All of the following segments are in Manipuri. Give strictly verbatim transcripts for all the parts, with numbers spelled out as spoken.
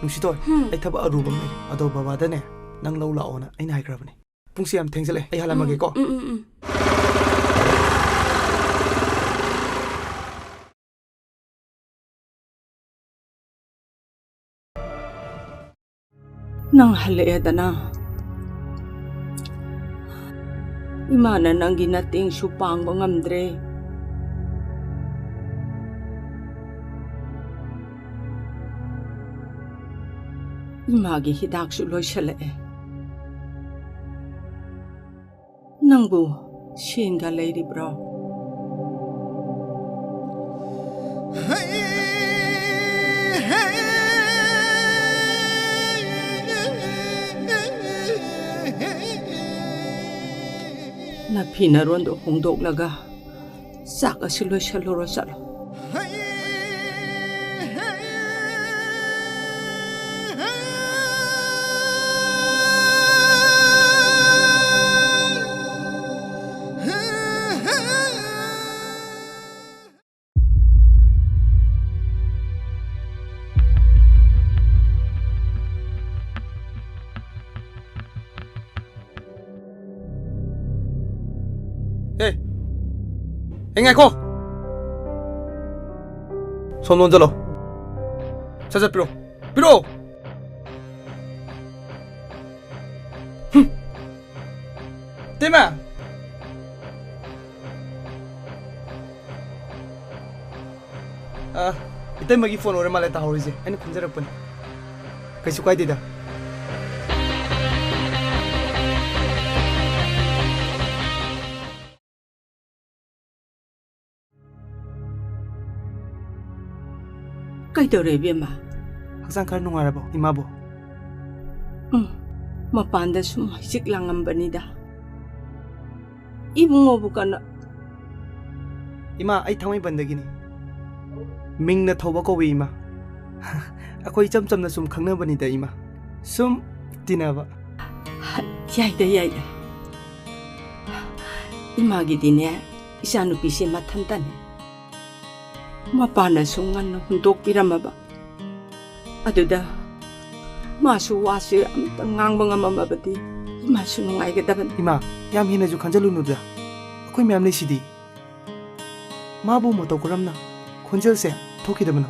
ꯅꯨꯡꯁꯤꯊꯣꯏ, ꯎꯝ꯫ ꯑꯩ ꯊꯕꯛ ꯑꯔꯨꯕ ꯑꯃ ꯂꯩꯔꯦ꯫ ꯑꯗꯣ ꯕꯕꯥꯗꯅꯦ, ꯅꯪ ꯂꯧ ꯂꯥꯛꯑꯣꯅ ꯑꯩꯅ ꯍꯥꯏꯈ꯭ꯔꯕꯅꯦ꯫ ꯄꯨꯡꯁꯦ ꯌꯥꯝ ꯊꯦꯡꯖꯜꯂꯛꯑꯦ, ꯑꯩ ꯍꯜꯂꯝꯃꯒꯦꯀꯣ꯫ ꯎꯝ, ꯎꯝ, ꯎꯝ, ꯎꯝ꯫ ꯅꯪ ꯍꯜꯂꯛꯑꯦꯗꯅ꯫ ꯏꯃꯥꯅ ꯅꯪꯒꯤ ꯃꯇꯦꯡꯁꯨ ꯄꯥꯡꯕ ꯉꯝꯗ꯭ꯔꯦ꯫ ꯏꯃꯥꯒꯤ ꯍꯤꯗꯥꯛꯁꯨ ꯂꯣꯏꯁꯜꯂꯛꯑꯦ꯫ ꯅꯪꯕꯨ ꯁꯦꯟꯒ ꯂꯩꯔꯤꯕ꯭ꯔꯣ? ꯅꯐꯤ ꯅꯔꯣꯟꯗꯣ ꯍꯣꯡꯗꯣꯛꯂꯒ ꯆꯥꯛ ꯑꯁꯤ ꯂꯣꯏꯁꯜꯂꯨꯔꯣ, ꯆꯠꯂꯣ꯫ ꯑꯦ, ꯑꯦ, ꯉꯥꯏꯈꯣ꯫ ꯁꯣꯝ ꯂꯣꯟꯖꯜꯂꯣ꯫ ꯁꯠ ꯁꯠ ꯄꯤꯔꯣ꯫ ꯄꯤꯔꯣ꯫ ꯍꯨꯝ꯫ ꯇꯦꯃ꯫ ꯑ, ꯏꯇꯩꯃꯒꯤ ꯐꯣꯟ ꯑꯣꯏꯔ ꯃꯥꯜꯂꯦ ꯇꯥꯍꯧꯔꯤꯁꯦ꯫ ꯑꯩꯅ ꯈꯟꯖꯔꯛꯄꯅꯤ꯫ ꯀꯩꯁꯨ ꯀꯥꯏꯗꯦꯗ꯫ ꯀꯩꯗꯧꯔꯦ, ꯏꯕꯦꯝꯃ? ꯍꯛꯆꯥꯡ ꯈꯔ ꯅꯨꯡꯉꯥꯏꯔꯕꯣ, ꯏꯃꯥꯕꯣ? ꯎꯝ, ꯃꯄꯥꯟꯗ ꯁꯨꯝ ꯍꯛꯆꯤꯛ ꯂꯥꯡꯉꯝꯕꯅꯤꯗ꯫ ꯏꯕꯨꯡꯉꯣꯕꯨ ꯀꯅꯥ? ꯏꯃꯥ, ꯑꯩ ꯊꯥꯡꯃꯩꯕꯟꯗꯒꯤꯅꯤ꯫ ꯃꯤꯡꯅ ꯊꯧꯕ ꯀꯧꯏ, ꯏꯃꯥ꯫ ꯑꯩꯈꯣꯏ ꯏꯆꯝ ꯆꯝꯅ ꯁꯨꯝ ꯈꯪꯅꯕꯅꯤꯗ, ꯏꯃꯥ꯫ ꯁꯨꯝ ꯇꯤꯟꯅꯕ꯫ ꯌꯥꯏꯗ, ꯌꯥꯏꯗ꯫ ꯏꯃꯥꯒꯤꯗꯤꯅꯦ, ꯏꯆꯥꯅꯨꯄꯤꯁꯦ ꯃꯊꯟꯇꯅꯦ꯫ ꯃꯄꯥꯅꯁꯨ ꯉꯟꯅ ꯍꯨꯟꯗꯣꯛꯄꯤꯔꯝꯃꯕ꯫ ꯑꯗꯨꯗ ꯃꯥꯁꯨ ꯋꯥꯁꯦ ꯑꯝꯇ ꯉꯥꯡꯕ ꯉꯝꯃꯝꯃꯕꯗꯤ ꯏꯃꯥꯁꯨ ꯅꯨꯡꯉꯥꯏꯒꯗꯕꯅꯤ꯫ ꯏꯃꯥ, ꯌꯥꯝ ꯍꯦꯟꯅꯁꯨ ꯈꯟꯖꯜꯂꯨꯅꯨꯗ꯫ ꯑꯩꯈꯣꯏ ꯃꯌꯥꯝ ꯂꯩꯁꯤꯗꯤ꯫ ꯃꯥꯕꯨ ꯃꯇꯧ ꯀꯔꯝꯅ ꯈꯣꯟꯖꯦꯜꯁꯦ ꯊꯣꯛꯈꯤꯗꯕꯅꯣ?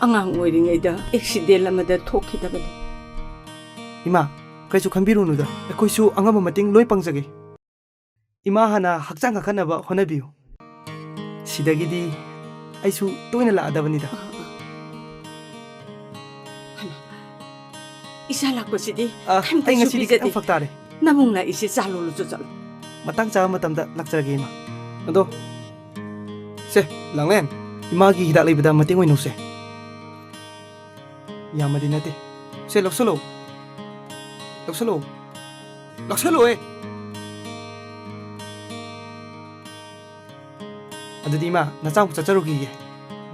ꯑꯉꯥꯡ ꯑꯣꯏꯔꯤꯉꯩꯗ ꯑꯦꯛꯁꯤꯗꯦꯟ ꯑꯃꯗ ꯊꯣꯛꯈꯤꯗꯕꯅꯤ꯫ ꯏꯃꯥ, ꯀꯩꯁꯨ ꯈꯟꯕꯤꯔꯨꯅꯨꯗ꯫ ꯑꯩꯈꯣꯏꯁꯨ ꯑꯉꯝꯕ ꯃꯇꯦꯡ ꯂꯣꯏ ꯄꯥꯡꯖꯒꯦ꯫ ꯏꯃꯥ ꯍꯥꯟꯅ ꯍꯛꯆꯥꯡ ꯀꯟꯈꯠꯅꯕ ꯍꯣꯠꯅꯕꯤꯌꯨ꯫ ꯁꯤꯗꯒꯤꯗꯤ ꯑꯩꯁꯨ ꯇꯣꯏꯅ ꯂꯥꯛꯑꯗꯕꯅꯤꯗ꯫ ꯑ, ꯑ꯫ ꯍꯩꯃꯥ, ꯏꯆꯥ ꯂꯥꯛꯄꯁꯤꯗꯤ ꯑ, ꯀꯩꯝꯇꯁꯨ ꯑꯩ ꯉꯁꯤꯗꯤ ꯄꯤꯖꯗꯦ꯫ ꯈꯤꯇꯪ ꯐꯔꯛ ꯇꯥꯔꯦ꯫ ꯅꯕꯨꯡ ꯂꯥꯛꯏꯁꯦ ꯆꯥ ꯂꯣꯜꯂꯨꯆꯣ ꯆꯠꯂꯣ꯫ ꯃꯇꯥꯡ ꯆꯥꯕ ꯃꯇꯝꯗ ꯂꯥꯛꯆꯔꯒꯦ, ꯏꯃꯥ꯫ ꯑꯗꯣ, ꯁꯦ, ꯂꯥꯡꯂꯦꯟ, ꯏꯃꯥꯒꯤ ꯍꯤꯗꯥꯛ ꯂꯩꯕꯗ ꯃꯇꯦꯡ ꯑꯣꯏꯅꯧꯁꯦ꯫ ꯌꯥꯝꯃꯗꯤ ꯅꯠꯇꯦ꯫ ꯁꯦ, ꯂꯧꯁꯜꯂꯣ꯫ ꯂꯧꯁꯜꯂꯣ꯫ ꯂꯧꯁꯜꯂꯣꯍꯦ꯫ ꯑꯗꯨꯗꯤ ꯏꯃꯥ, ꯅꯆꯥ ꯑꯃꯨꯛ ꯆꯠꯆꯔꯨꯈꯤꯒꯦ꯫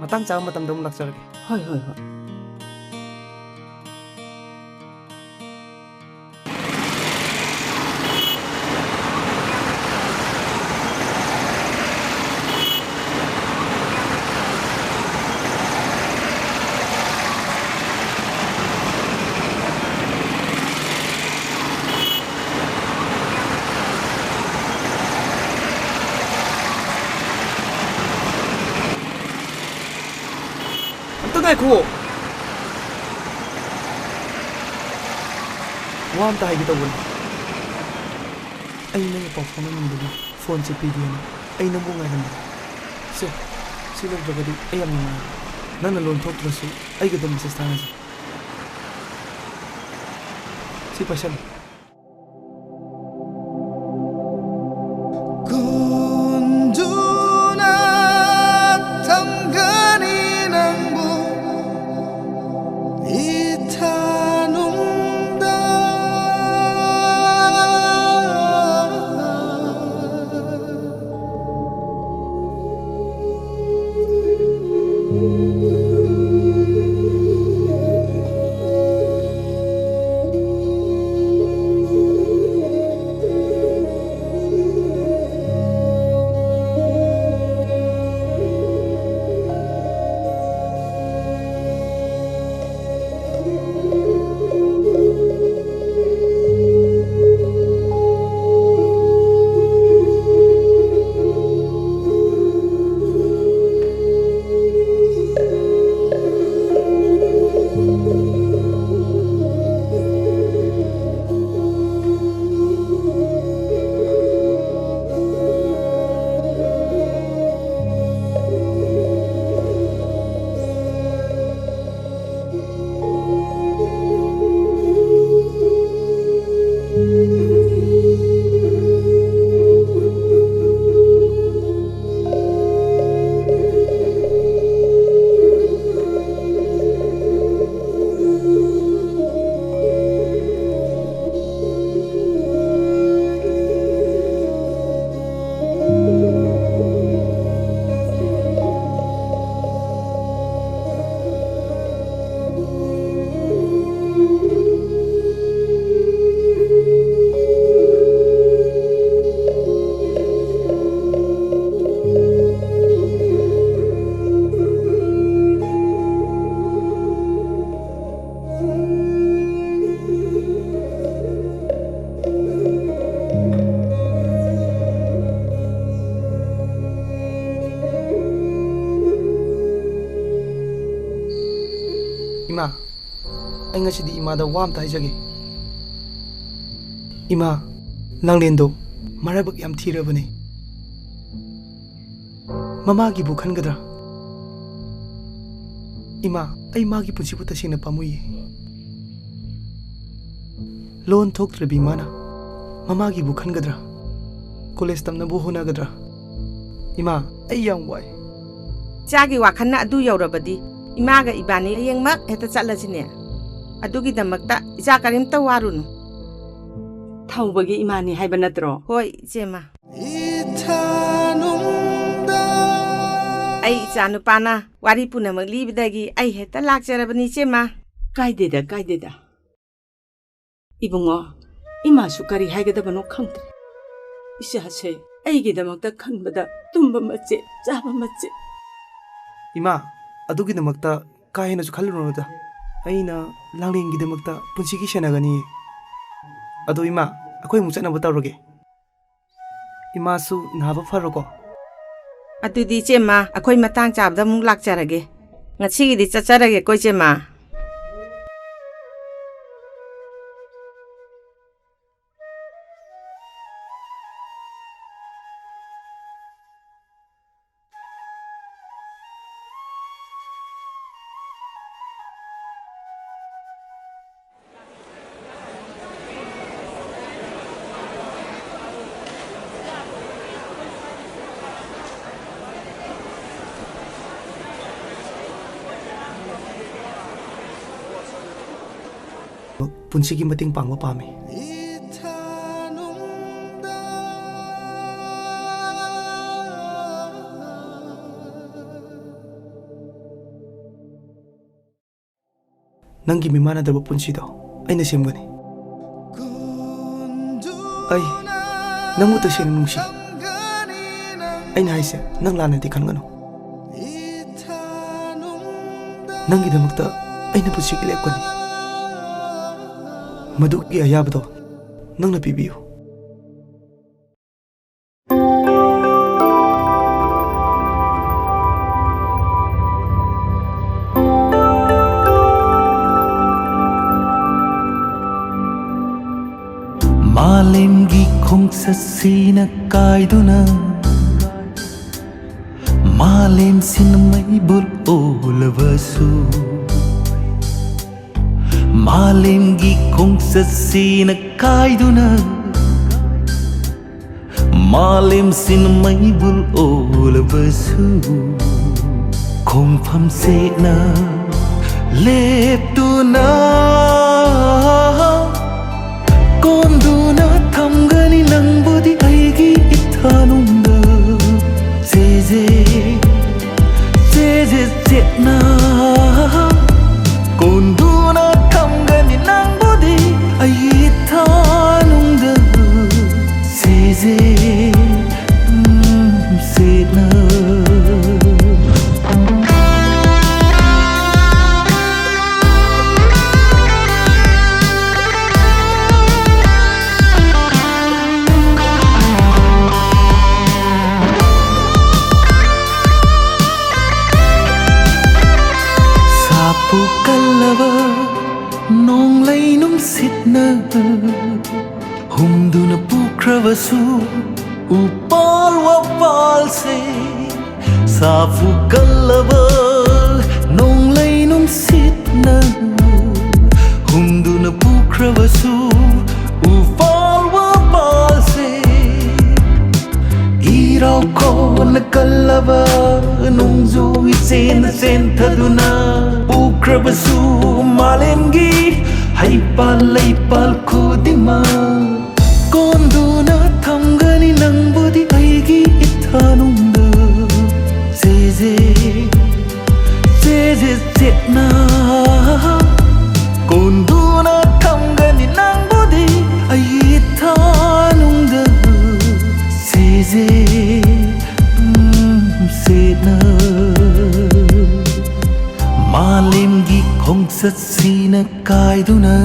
ꯃꯇꯥꯡ ꯆꯥꯕ ꯃꯇꯝꯗ ꯑꯃꯨꯛ ꯂꯥꯛꯆꯔꯒꯦ꯫ ꯍꯣꯏ, ꯍꯣꯏ, ꯍꯣꯏ꯫ ꯑꯝꯇ ꯉꯥꯏꯈꯨꯑꯣ꯫ ꯋꯥ ꯑꯝꯇ ꯍꯥꯏꯒꯦ ꯇꯧꯕꯅꯤ꯫ ꯑꯩ ꯅꯪꯒ ꯄꯥꯎ ꯐꯥꯎꯅꯅꯤꯡꯕꯒꯤ ꯐꯣꯟꯁꯦ ꯄꯤꯒꯦꯅ ꯑꯩ ꯅꯪꯕꯨ ꯉꯥꯏꯔꯝꯕꯅꯤ꯫ ꯁꯦ, ꯁꯤ ꯂꯧꯗ꯭ꯔꯒꯗꯤ ꯑꯩ ꯌꯥꯝ ꯅꯨꯡꯉꯥꯏꯔꯣꯏ꯫ ꯅꯪꯅ ꯂꯣꯟ ꯊꯣꯛꯇ꯭ꯔꯁꯨ ꯑꯩꯒ ꯑꯗꯨꯝ ꯃꯦꯁꯦꯖ ꯊꯥꯅꯁꯤ꯫ ꯁꯤ ꯄꯥꯏꯁꯜꯂꯨ꯫ ꯀꯨꯟꯗꯨꯅ ꯊꯝꯒꯅꯤ ꯅꯪꯕꯨ ꯏꯊꯥꯅꯨꯡꯗ꯫ ꯑꯩ ꯉꯁꯤꯗꯤ ꯏꯃꯥꯗ ꯋꯥ ꯑꯝꯇ ꯍꯥꯏꯖꯒꯦ꯫ ꯏꯃꯥ, ꯂꯥꯡꯂꯦꯟꯗꯣ ꯃꯔꯥꯏꯕꯛ ꯌꯥꯝ ꯊꯤꯔꯕꯅꯦ꯫ ꯃꯃꯥꯒꯤꯕꯨ ꯈꯟꯒꯗ꯭ꯔꯥ? ꯏꯃꯥ, ꯑꯩ ꯃꯥꯒꯤ ꯄꯨꯟꯁꯤꯕꯨ ꯇꯁꯦꯡꯅ ꯄꯥꯝꯃꯨꯏꯌꯦ꯫ ꯂꯣꯟ ꯊꯣꯛꯇ꯭ꯔꯕꯤ ꯃꯥꯅ ꯃꯃꯥꯒꯤꯕꯨ ꯈꯟꯒꯗ꯭ꯔꯥ? ꯀꯣꯂꯦꯖ ꯇꯝꯅꯕ ꯍꯣꯠꯅꯒꯗ꯭ꯔꯥ? ꯏꯃꯥ, ꯑꯩ ꯌꯥꯝ ꯋꯥꯏ꯫ ꯏꯆꯥꯒꯤ ꯋꯥꯈꯜꯅ ꯑꯗꯨ ꯌꯧꯔꯕꯗꯤ, ꯏꯃꯥꯒ ꯏꯕꯥꯅꯤ ꯍꯌꯦꯡꯃꯛ ꯍꯦꯛꯇ ꯆꯠꯂꯁꯤꯅꯦ꯫ ꯑꯗꯨꯒꯤꯗꯃꯛꯇ ꯏꯆꯥ ꯀꯔꯤꯝꯇ ꯋꯥꯔꯨꯅꯨ꯫ ꯊꯧꯕꯒꯤ ꯏꯃꯥꯅꯤ ꯍꯥꯏꯕ ꯅꯠꯇ꯭ꯔꯣ? ꯍꯣꯏ, ꯏꯆꯦꯃ꯫ ꯑꯩ ꯏꯆꯥ ꯅꯨꯄꯥꯅ ꯋꯥꯔꯤ ꯄꯨꯝꯅꯃꯛ ꯂꯤꯕꯗꯒꯤ ꯑꯩ ꯍꯦꯛꯇ ꯂꯥꯛꯆꯔꯕꯅꯤ, ꯏꯆꯦꯃ꯫ ꯀꯥꯏꯗꯦꯗ, ꯀꯥꯏꯗꯦꯗ꯫ ꯏꯕꯨꯡꯉꯣ, ꯏꯃꯥꯁꯨ ꯀꯔꯤ ꯍꯥꯏꯒꯗꯕꯅꯣ ꯈꯪꯗ꯭ꯔꯦ꯫ ꯏꯆꯥꯁꯦ ꯑꯩꯒꯤꯗꯃꯛꯇ ꯈꯟꯕꯗ ꯇꯨꯝꯕ ꯃꯆꯦꯠ, ꯆꯥꯕ ꯃꯆꯦꯠ꯫ ꯏꯃꯥ, ꯑꯗꯨꯒꯤꯗꯃꯛꯇ ꯀꯥ ꯍꯦꯟꯅꯁꯨ ꯈꯜꯂꯨꯔꯅꯨꯗ꯫ ꯑꯩꯅ ꯂꯥꯡꯂꯦꯟꯒꯤꯗꯃꯛꯇ ꯄꯨꯟꯁꯤꯒꯤ ꯁꯦꯟꯅꯒꯅꯤ꯫ ꯑꯗꯣ ꯏꯃꯥ, ꯑꯩꯈꯣꯏ ꯑꯃꯨꯛ ꯆꯠꯅꯕ ꯇꯧꯔꯒꯦ꯫ ꯏꯃꯥꯁꯨ ꯅꯥꯕ ꯐꯔꯣꯀꯣ꯫ ꯑꯗꯨꯗꯤ ꯏꯆꯦꯃ, ꯑꯩꯈꯣꯏ ꯃꯇꯥꯡ ꯆꯥꯕꯗ ꯑꯃꯨꯛ ꯂꯥꯛꯆꯔꯒꯦ꯫ ꯉꯁꯤꯒꯤꯗꯤ ꯆꯠꯆꯔꯒꯦꯀꯣ, ꯏꯆꯦꯃ꯫ ꯄꯨꯟꯁꯤꯒꯤ ꯃꯇꯦꯡ ꯄꯥꯡꯕ ꯄꯥꯝꯃꯤ꯫ ꯅꯪꯒꯤ ꯃꯤꯃꯥꯟꯅꯗꯕ ꯄꯨꯟꯁꯤꯗꯣ ꯑꯩꯅ ꯁꯦꯝꯒꯅꯤ꯫ ꯑꯩ ꯅꯪꯕꯨ ꯇꯁꯦꯡꯅ ꯅꯨꯡꯁꯤ꯫ ꯑꯩꯅ ꯍꯥꯏꯁꯦ ꯅꯪ ꯂꯥꯟꯅꯗꯤ ꯈꯟꯒꯅꯨ꯫ ꯅꯪꯒꯤꯗꯃꯛꯇ ꯑꯩꯅ ꯄꯨꯟꯁꯤꯒꯤ ꯂꯦꯞꯀꯅꯤ꯫ ꯃꯗꯨꯒꯤ ꯑꯌꯥꯕꯗꯣ ꯅꯪꯅ ꯄꯤꯕꯤꯌꯨ꯫ ꯈꯣꯡꯆꯠꯁꯤꯅ ꯀꯥꯏꯗꯨꯅ ꯃꯥꯂꯦꯝꯁꯤꯅ ꯃꯩꯕꯨꯜ ꯑꯣꯜꯂꯕꯁꯨ, ꯃꯥꯂꯦꯝꯒꯤ ꯈꯣꯡꯆꯠꯁꯤꯅ ꯀꯥꯏꯗꯨꯅ ꯃꯥꯂꯦꯝꯁꯤꯅ ꯃꯩꯕꯨꯜ ꯑꯣꯜꯂꯕꯁꯨ, ꯈꯣꯡꯐꯝ ꯁꯦꯠꯅ ꯂꯦꯞꯇꯨꯅ ꯀꯣꯟꯗꯨꯅ ꯊꯝꯒꯅꯤ ꯅꯪꯕꯨꯗꯤ ꯑꯩꯒꯤ ꯏꯊꯥꯅꯨꯡꯗ꯫ ꯆꯦꯖꯦ, ꯆꯦꯖꯦ ꯆꯦꯠꯅ ꯀꯣꯟꯗꯨꯅ ꯊꯝꯒꯅꯤ ꯅꯪꯕꯨꯗꯤ ꯑꯩꯒꯤ ꯏꯊꯥꯅꯨꯡꯗ꯫ ꯆꯦꯖꯦ, ꯎꯝ, ꯆꯦꯠꯅ꯫ ꯁꯥꯐꯨ ꯀꯜꯂꯕ ꯅꯣꯡꯂꯩ ꯅꯨꯡꯁꯤꯠꯅ ꯍꯨꯝꯗꯨꯅ ꯄꯨꯈ꯭ꯔꯕꯁꯨ ꯎꯄꯥꯜ ꯋꯥꯄꯥꯜꯁꯦ꯫ ꯁꯥꯐꯨ ꯀꯜꯂꯕ ꯅꯣꯡꯂꯩ ꯅꯨꯡꯁꯤꯠꯅ ꯍꯨꯝꯗꯨꯅ ꯄꯨꯈ꯭ꯔꯕꯁꯨ ꯎꯄꯥꯜ ꯋꯥꯄꯥꯜꯁꯦ꯫ ꯏꯔꯥꯎ ꯈꯣꯟꯅ ꯀꯜꯂꯕ ꯅꯣꯡꯖꯨ ꯏꯆꯦꯟ ꯆꯦꯟꯊꯗꯨꯅ ꯄꯨꯈ꯭ꯔꯕꯁꯨ ꯃꯥꯂꯦꯝꯒꯤ ꯍꯩꯄꯥꯜ ꯂꯩꯄꯥꯜ ꯈꯨꯗꯤꯡꯃꯛ ꯀꯣꯟꯗꯨꯅ ꯊꯝꯒꯅꯤ ꯅꯪꯕꯨꯗꯤ ꯑꯩꯒꯤ ꯏꯊꯥꯅꯨꯡꯗ꯫ ꯆꯦꯖꯦ, ꯆꯦꯖꯦ ꯆꯦꯠꯅ ꯀꯣꯟꯗꯨꯅ ꯊꯝꯒꯅꯤ ꯅꯪꯕꯨꯗꯤ ꯑꯩꯒꯤ ꯏꯊꯥꯅꯨꯡꯗ꯫ ꯆꯦꯖꯦ, ꯎꯝ, ꯆꯦꯠꯅ ꯃꯥꯂꯦꯝꯒꯤ ꯈꯣꯡꯆꯠꯁꯤꯅ ꯀꯥꯏꯗꯨꯅ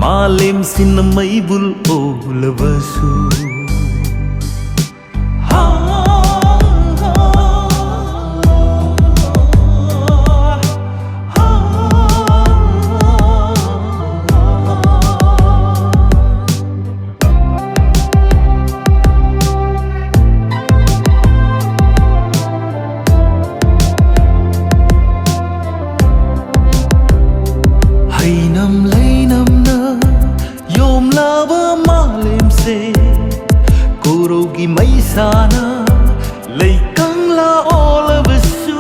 ꯃꯥꯂꯦꯝꯁꯤꯅ ꯃꯩꯕꯨꯜ ꯑꯣꯜꯂꯕꯁꯨ꯫ ꯂꯩꯅꯝꯅ ꯌꯣꯝꯂꯕ ꯃꯥꯂꯦꯝꯁꯦ ꯀꯣꯔꯧꯒꯤ ꯃꯩꯁꯥꯅ ꯂꯩꯀꯪꯂꯥ ꯑꯣꯜꯂꯕꯁꯨ,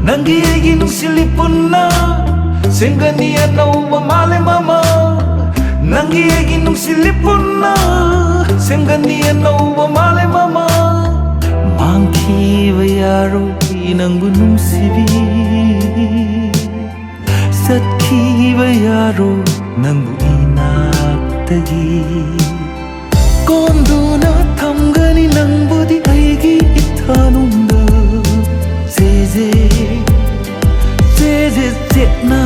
ꯅꯪꯒꯤ ꯑꯩꯒꯤ ꯅꯨꯡꯁꯤꯠꯂꯤ ꯄꯨꯟꯅ ꯁꯦꯝꯒꯅꯤ ꯑꯅꯧꯕ ꯃꯥꯂꯦꯝ ꯑꯃ꯫ ꯅꯪꯒꯤ ꯑꯩꯒꯤ ꯅꯨꯡꯁꯤꯠꯂꯤ ꯄꯨꯟꯅ ꯁꯦꯝꯒꯅꯤ ꯑꯅꯧꯕ ꯃꯥꯂꯦꯝ ꯑꯃ꯫ ꯃꯥꯡꯈꯤꯕ ꯌꯥꯔꯣꯏ ꯅꯪꯕꯨ ꯅꯨꯡꯁꯤꯕꯤ, ꯆꯠꯈꯤꯕ ꯌꯥꯔꯣꯏ ꯅꯪꯕꯨ ꯏꯅꯥꯛꯇꯒꯤ꯫ ꯀꯣꯟꯗꯨꯅ ꯊꯝꯒꯅꯤ ꯅꯪꯕꯨꯗꯤ ꯑꯩꯒꯤ ꯏꯊꯥꯅꯨꯡꯗ꯫ ꯆꯦꯖꯦ, ꯆꯦꯖꯦ ꯆꯦꯠꯅ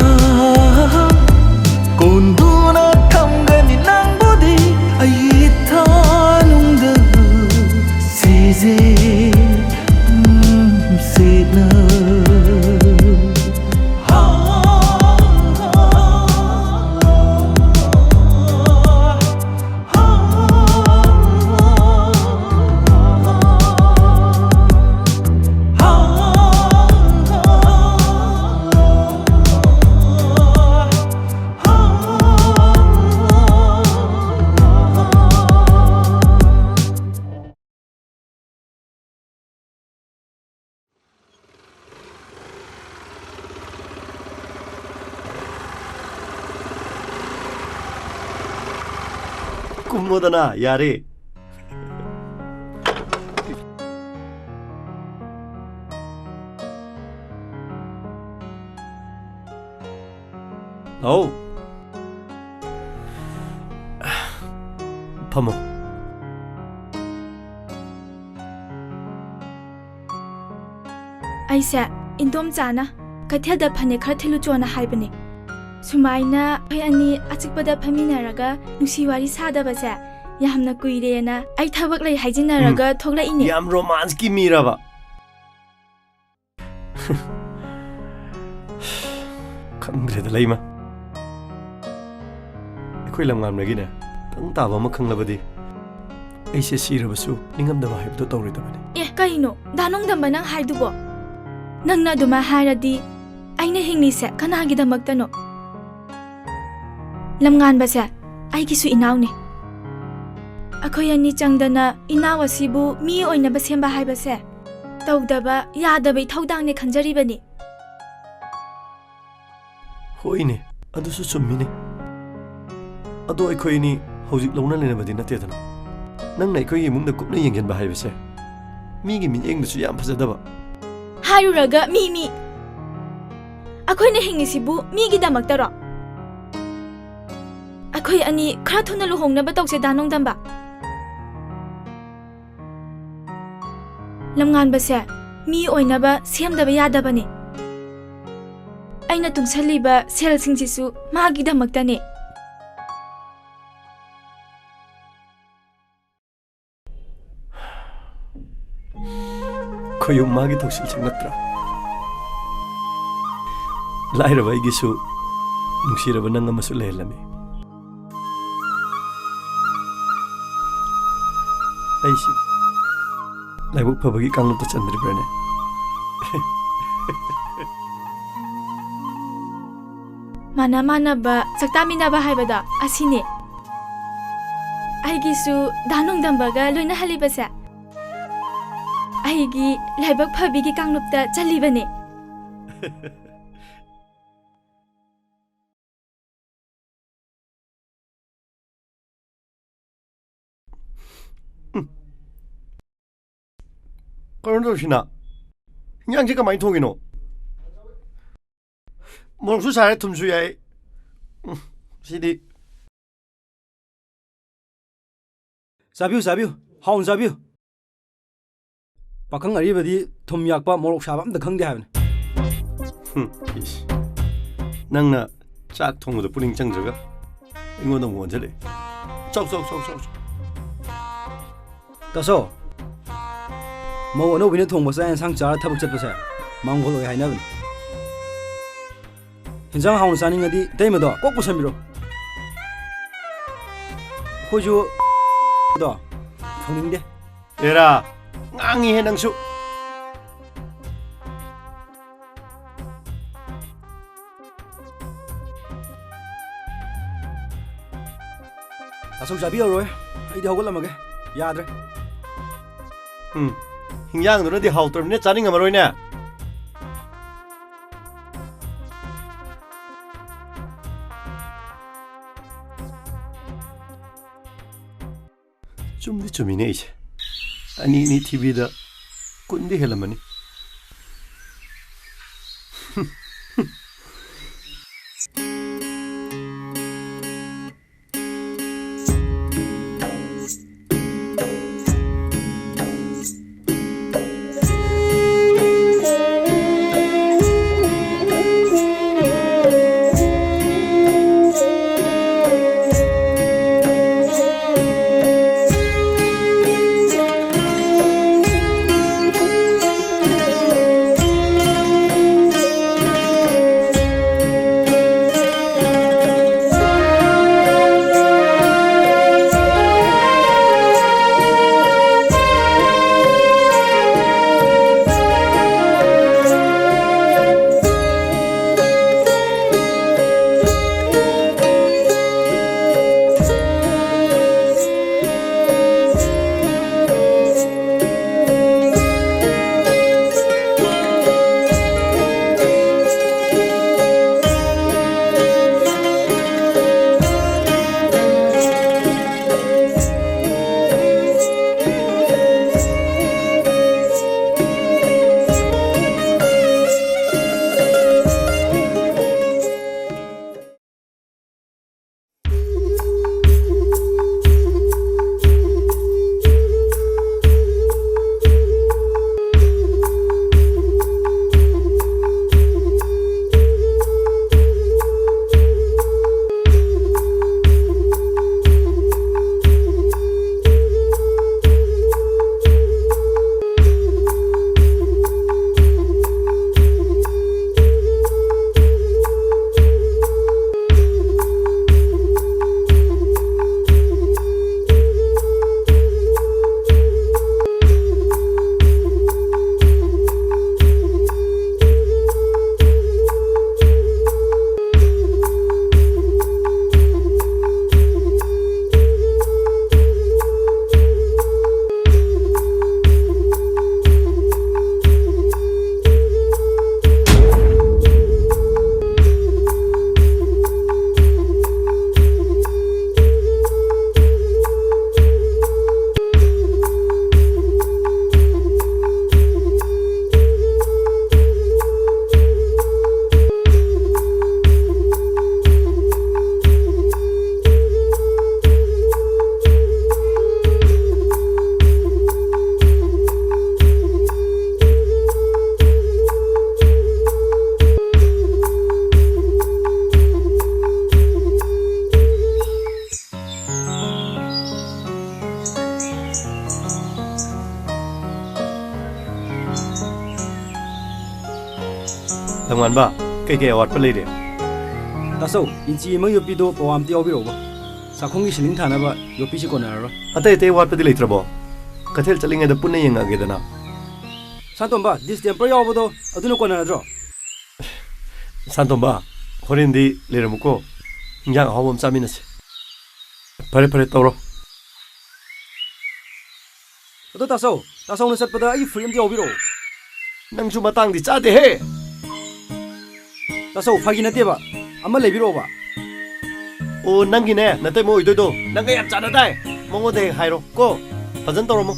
ꯀꯣꯟꯗꯨꯅ ꯊꯝꯒꯅꯤ ꯅꯪꯕꯨꯗꯤ ꯑꯩꯒꯤ ꯏꯊꯥꯅꯨꯡꯗ꯫ ꯆꯦꯖꯦ, ꯎꯝ, ꯆꯦꯠꯅ꯫ ꯀꯨꯝꯃꯣꯗꯅ, ꯌꯥꯔꯦ꯫ ꯂꯥꯛꯑꯣ꯫ ꯐꯝꯃꯣ꯫ ꯑꯩꯁꯦ ꯏꯟꯗꯣꯝꯆꯥꯅ ꯀꯩꯊꯦꯜꯗ ꯐꯅꯦꯛ ꯈꯔ ꯊꯤꯜꯂꯨꯆꯣꯅ ꯍꯥꯏꯕꯅꯦ꯫ ꯁꯨꯃꯥꯏꯅ ꯑꯩꯈꯣꯏ ꯑꯅꯤ ꯑꯆꯤꯛꯄꯗ ꯐꯝꯃꯤꯟꯅꯔꯒ ꯅꯨꯡꯁꯤ ꯋꯥꯔꯤ ꯁꯥꯗꯕꯁꯦ ꯌꯥꯝꯅ ꯀꯨꯏꯔꯦꯅ ꯑꯩ ꯊꯕꯛ ꯂꯩ ꯍꯥꯏꯖꯤꯟꯅꯔꯒ ꯎꯝ꯫ ꯊꯣꯛꯂꯛꯏꯅꯦ꯫ ꯌꯥꯝ ꯔꯣꯃꯥꯟꯁꯀꯤ ꯃꯤꯔꯕ? ꯈꯪꯗ꯭ꯔꯦꯗ, ꯂꯩꯃ꯫ ꯑꯩꯈꯣꯏ ꯂꯝꯉꯥꯝꯅꯒꯤꯅꯦ, ꯇꯪ ꯇꯥꯕ ꯑꯃ ꯈꯪꯂꯕꯗꯤ ꯑꯩꯁꯦ ꯁꯤꯔꯕꯁꯨ ꯅꯤꯡꯉꯝꯗꯕ ꯍꯥꯏꯕꯗꯣ ꯇꯧꯔꯣꯏꯗꯕꯅꯤ꯫ ꯑꯦ, ꯀꯩꯅꯣ ꯗꯥ ꯅꯣꯡꯗꯝꯕ ꯅꯪ ꯍꯥꯏꯗꯨꯕꯣ? ꯅꯪꯅ ꯑꯗꯨꯃꯥꯏ ꯍꯥꯏꯔꯗꯤ ꯑꯩꯅ ꯍꯤꯡꯂꯤꯁꯦ ꯀꯅꯥꯒꯤꯗꯃꯛꯇꯅꯣ? ꯂꯝꯉꯥꯟꯕꯁꯦ ꯑꯩꯒꯤꯁꯨ ꯏꯅꯥꯎꯅꯦ꯫ ꯑꯩꯈꯣꯏ ꯑꯅꯤ ꯆꯪꯗꯅ ꯏꯅꯥꯎ ꯑꯁꯤꯕꯨ ꯃꯤ ꯑꯣꯏꯅꯕ ꯁꯦꯝꯕ ꯍꯥꯏꯕꯁꯦ ꯇꯧꯗꯕ ꯌꯥꯗꯕ ꯏꯊꯧꯗꯥꯡꯅꯦ ꯈꯟꯖꯔꯤꯕꯅꯤ꯫ ꯍꯣꯏꯅꯦ, ꯑꯗꯨꯁꯨ ꯆꯨꯝꯃꯤꯅꯦ꯫ ꯑꯗꯣ ꯑꯩꯈꯣꯏ ꯑꯅꯤ ꯍꯧꯖꯤꯛ ꯂꯧꯅ ꯂꯩꯅꯕꯗꯤ ꯅꯠꯇꯦꯗꯅ꯫ ꯅꯪꯅ ꯑꯩꯈꯣꯏꯒꯤ ꯏꯃꯨꯡꯗ ꯀꯨꯞꯅ ꯌꯦꯡꯁꯤꯟꯕ ꯍꯥꯏꯕꯁꯦ ꯃꯤꯒꯤ ꯃꯤꯠꯌꯦꯡꯗꯁꯨ ꯌꯥꯝ ꯐꯖꯗꯕ꯫ ꯍꯥꯏꯔꯨꯔꯒ ꯃꯤ ꯃꯤ꯫ ꯑꯩꯈꯣꯏꯅ ꯍꯤꯡꯉꯤꯁꯤꯕꯨ ꯃꯤꯒꯤꯗꯃꯛꯇꯔꯣ? ꯑꯩꯈꯣꯏ ꯑꯅꯤ ꯈꯔ ꯊꯨꯅ ꯂꯨꯍꯣꯡꯅꯕ ꯇꯧꯁꯦ, ꯗꯥ ꯅꯣꯡꯗꯝꯕ꯫ ꯂꯝꯉꯥꯟꯕꯁꯦ ꯃꯤ ꯑꯣꯏꯅꯕ ꯁꯦꯝꯗꯕ ꯌꯥꯗꯕꯅꯤ꯫ ꯑꯩꯅ ꯇꯨꯡꯁꯜꯂꯤꯕ ꯁꯦꯜꯁꯤꯡꯁꯤꯁꯨ ꯃꯥꯒꯤꯗꯃꯛꯇꯅꯤ꯫ ꯈꯣꯏꯌꯨꯝ ꯃꯥꯒꯤ ꯊꯧꯁꯤꯜꯁꯤꯡ ꯅꯠꯇ꯭ꯔꯥ? ꯂꯥꯏꯔꯕ ꯑꯩꯒꯤꯁꯨ ꯅꯨꯡꯁꯤꯔꯕ ꯅꯪ ꯑꯃꯁꯨ ꯂꯩꯔꯝꯂꯝꯃꯤ꯫ ꯑꯩꯁꯤ ꯂꯥꯏꯕꯛ ꯐꯕꯒꯤ ꯀꯥꯡꯂꯨꯞꯇ ꯆꯟꯗ꯭ꯔꯤꯕ꯭ꯔꯥꯅꯦ? ꯃꯥꯟꯅ ꯃꯥꯟꯅꯕ ꯆꯥꯛꯇꯥꯃꯤꯟꯅꯕ ꯍꯥꯏꯕꯗꯣ ꯑꯁꯤꯅꯤ꯫ ꯑꯩꯒꯤꯁꯨ ꯗꯥ ꯅꯣꯡꯗꯝꯕꯒ ꯂꯣꯏꯅꯍꯜꯂꯤꯕꯁꯦ ꯑꯩꯒꯤ ꯂꯥꯏꯕꯛ ꯐꯕꯤꯒꯤ ꯀꯥꯡꯂꯨꯞꯇ ꯆꯜꯂꯤꯕꯅꯦ꯫ ꯎꯝ꯫ ꯀꯩꯅꯣ ꯇꯧꯁꯤꯅ, ꯏꯟꯖꯥꯡꯁꯦ ꯀꯃꯥꯏꯅ ꯊꯣꯡꯉꯤꯅꯣ? ꯃꯣꯔꯣꯛꯁꯨ ꯁꯥꯔꯦ, ꯊꯨꯝꯁꯨ ꯌꯥꯏ꯫ ꯎꯝ, ꯁꯤꯗꯤ꯫ ꯆꯥꯕꯤꯌꯨ, ꯆꯥꯕꯤꯌꯨ, ꯍꯥꯎꯅ ꯆꯥꯕꯤꯌꯨ꯫ ꯄꯥꯈꯪ ꯑꯔꯤꯕꯗꯤ ꯊꯨꯝ ꯌꯥꯛꯄ, ꯃꯣꯔꯣꯛ ꯁꯥꯕ ꯑꯝꯇ ꯈꯪꯗꯦ ꯍꯥꯏꯕꯅꯤ꯫ ꯍꯨꯝ, ꯏꯁ꯫ ꯅꯪꯅ ꯆꯥꯛ ꯊꯣꯡꯕꯗ ꯄꯨꯛꯅꯤꯡ ꯆꯪꯗ꯭ꯔꯒ ꯑꯩꯉꯣꯟꯗ ꯑꯃꯨꯛ ꯑꯣꯟꯁꯤꯜꯂꯛꯑꯦ꯫ ꯆꯥꯎ, ꯆꯥꯎ, ꯆꯥꯎ, ꯆꯥꯎ, ꯆꯥꯎ꯫ ꯇꯥꯁꯣ, ꯃꯧ ꯑꯅꯧꯕꯤꯅ ꯊꯣꯡꯕ ꯆꯥꯛ ꯌꯦꯟꯁꯥꯡ ꯆꯥꯔ ꯊꯕꯛ ꯆꯠꯄꯁꯦ ꯃꯥꯡꯒꯣꯜ ꯑꯣꯏ ꯍꯥꯏꯅꯕꯅꯤ꯫ ꯍꯤꯟꯖꯥꯡ ꯍꯥꯎꯅ ꯆꯥꯅꯤꯡꯉꯗꯤ ꯏꯇꯩꯃꯗꯣ ꯀꯣꯛ ꯄꯨꯁꯟꯕꯤꯔꯣ꯫ ꯑꯩꯈꯣꯏꯁꯨ ꯗꯣ ꯊꯣꯡꯅꯤꯡꯗꯦ꯫ ꯑꯦꯔꯥ, ꯉꯥꯡꯉꯤꯍꯦ ꯅꯪꯁꯨ꯫ ꯑꯁꯨꯛ ꯆꯥꯕꯤꯔꯔꯣꯏ꯫ ꯑꯩꯗꯤ ꯍꯧꯒꯠꯂꯝꯃꯒꯦ꯫ ꯌꯥꯗ꯭ꯔꯦ꯫ ꯎꯝ, ꯍꯤꯟꯖꯥꯡꯗꯨꯅꯗꯤ ꯍꯥꯎꯇ꯭ꯔꯕꯅꯤꯅ ꯆꯥꯅꯤꯡꯉꯝꯃꯔꯣꯏꯅꯦ꯫ ꯆꯨꯝꯗꯤ ꯆꯨꯝꯃꯤꯅꯦ ꯑꯩꯁꯦ꯫ ꯑꯅꯤ ꯑꯅꯤ ꯊꯤꯕꯤꯗ ꯀꯨꯟꯗꯤ ꯍꯦꯜꯂꯝꯃꯅꯤ꯫ ꯊꯧꯉꯥꯟꯕ, ꯀꯩꯀꯩ ꯑꯋꯥꯠꯄ ꯂꯩꯔꯤ? ꯇꯥꯆꯧ, ꯏꯟꯆꯤ ꯑꯃ ꯌꯣꯠꯄꯤꯗꯣ ꯄꯋꯥ ꯑꯝꯇ ꯌꯥꯎꯕꯤꯔꯛꯎꯕ꯫ ꯆꯥꯛꯈꯨꯝꯒꯤ ꯁꯤꯂꯤꯡ ꯊꯥꯅꯕ ꯌꯣꯠꯄꯤꯁꯤ ꯀꯣꯟꯅꯔꯔꯣꯏ꯫ ꯑꯇꯩ ꯑꯇꯩ ꯑꯋꯥꯠꯄꯗꯤ ꯂꯩꯇ꯭ꯔꯕꯣ? ꯀꯩꯊꯦꯜ ꯆꯠꯂꯤꯉꯩꯗ ꯄꯨꯟꯅ ꯌꯦꯡꯉꯛꯑꯒꯦꯗꯅ꯫ ꯁꯥꯟꯇꯣꯝꯕ, ꯗꯤꯁꯇꯦꯝꯄꯔ ꯌꯥꯎꯕꯗꯣ ꯑꯗꯨꯅ ꯀꯣꯟꯅꯔꯗ꯭ꯔꯣ? ꯁꯥꯟꯇꯣꯝꯕ, ꯍꯣꯔꯦꯟꯗꯤ ꯂꯩꯔꯝꯃꯨꯀꯣ꯫ ꯏꯟꯖꯥꯡ ꯑꯍꯥꯎꯕ ꯑꯃ ꯆꯥꯃꯤꯟꯅꯁꯤ꯫ ꯐꯔꯦ, ꯐꯔꯦ, ꯇꯧꯔꯣ꯫ ꯑꯗꯣ ꯇꯥꯆꯧ, ꯇꯥꯆꯧꯅ ꯆꯠꯄꯗ ꯑꯩꯒꯤ ꯐꯨꯔꯤꯠ ꯑꯝꯇ ꯌꯥꯎꯕꯤꯔꯛꯑꯣ꯫ ꯅꯪꯁꯨ ꯃꯇꯥꯡꯗꯤ ꯆꯥꯗꯦꯍꯦ꯫ ꯇꯥꯆꯧ, ꯐꯥꯒꯤ ꯅꯠꯇꯦꯕ, ꯑꯃ ꯂꯩꯕꯤꯔꯛꯑꯣꯕ꯫ ꯑꯣ, ꯅꯪꯒꯤꯅꯦ, ꯅꯇꯩꯃ ꯑꯣꯏꯗꯣꯏꯗꯣ ꯅꯪꯒ ꯌꯥꯝ ꯆꯥꯟꯅꯗꯥꯏ꯫ ꯃꯉꯣꯟꯗ ꯍꯦꯛ ꯍꯥꯏꯔꯣ ꯀꯣ꯫ ꯐꯖꯅ ꯇꯧꯔꯝꯃꯣ꯫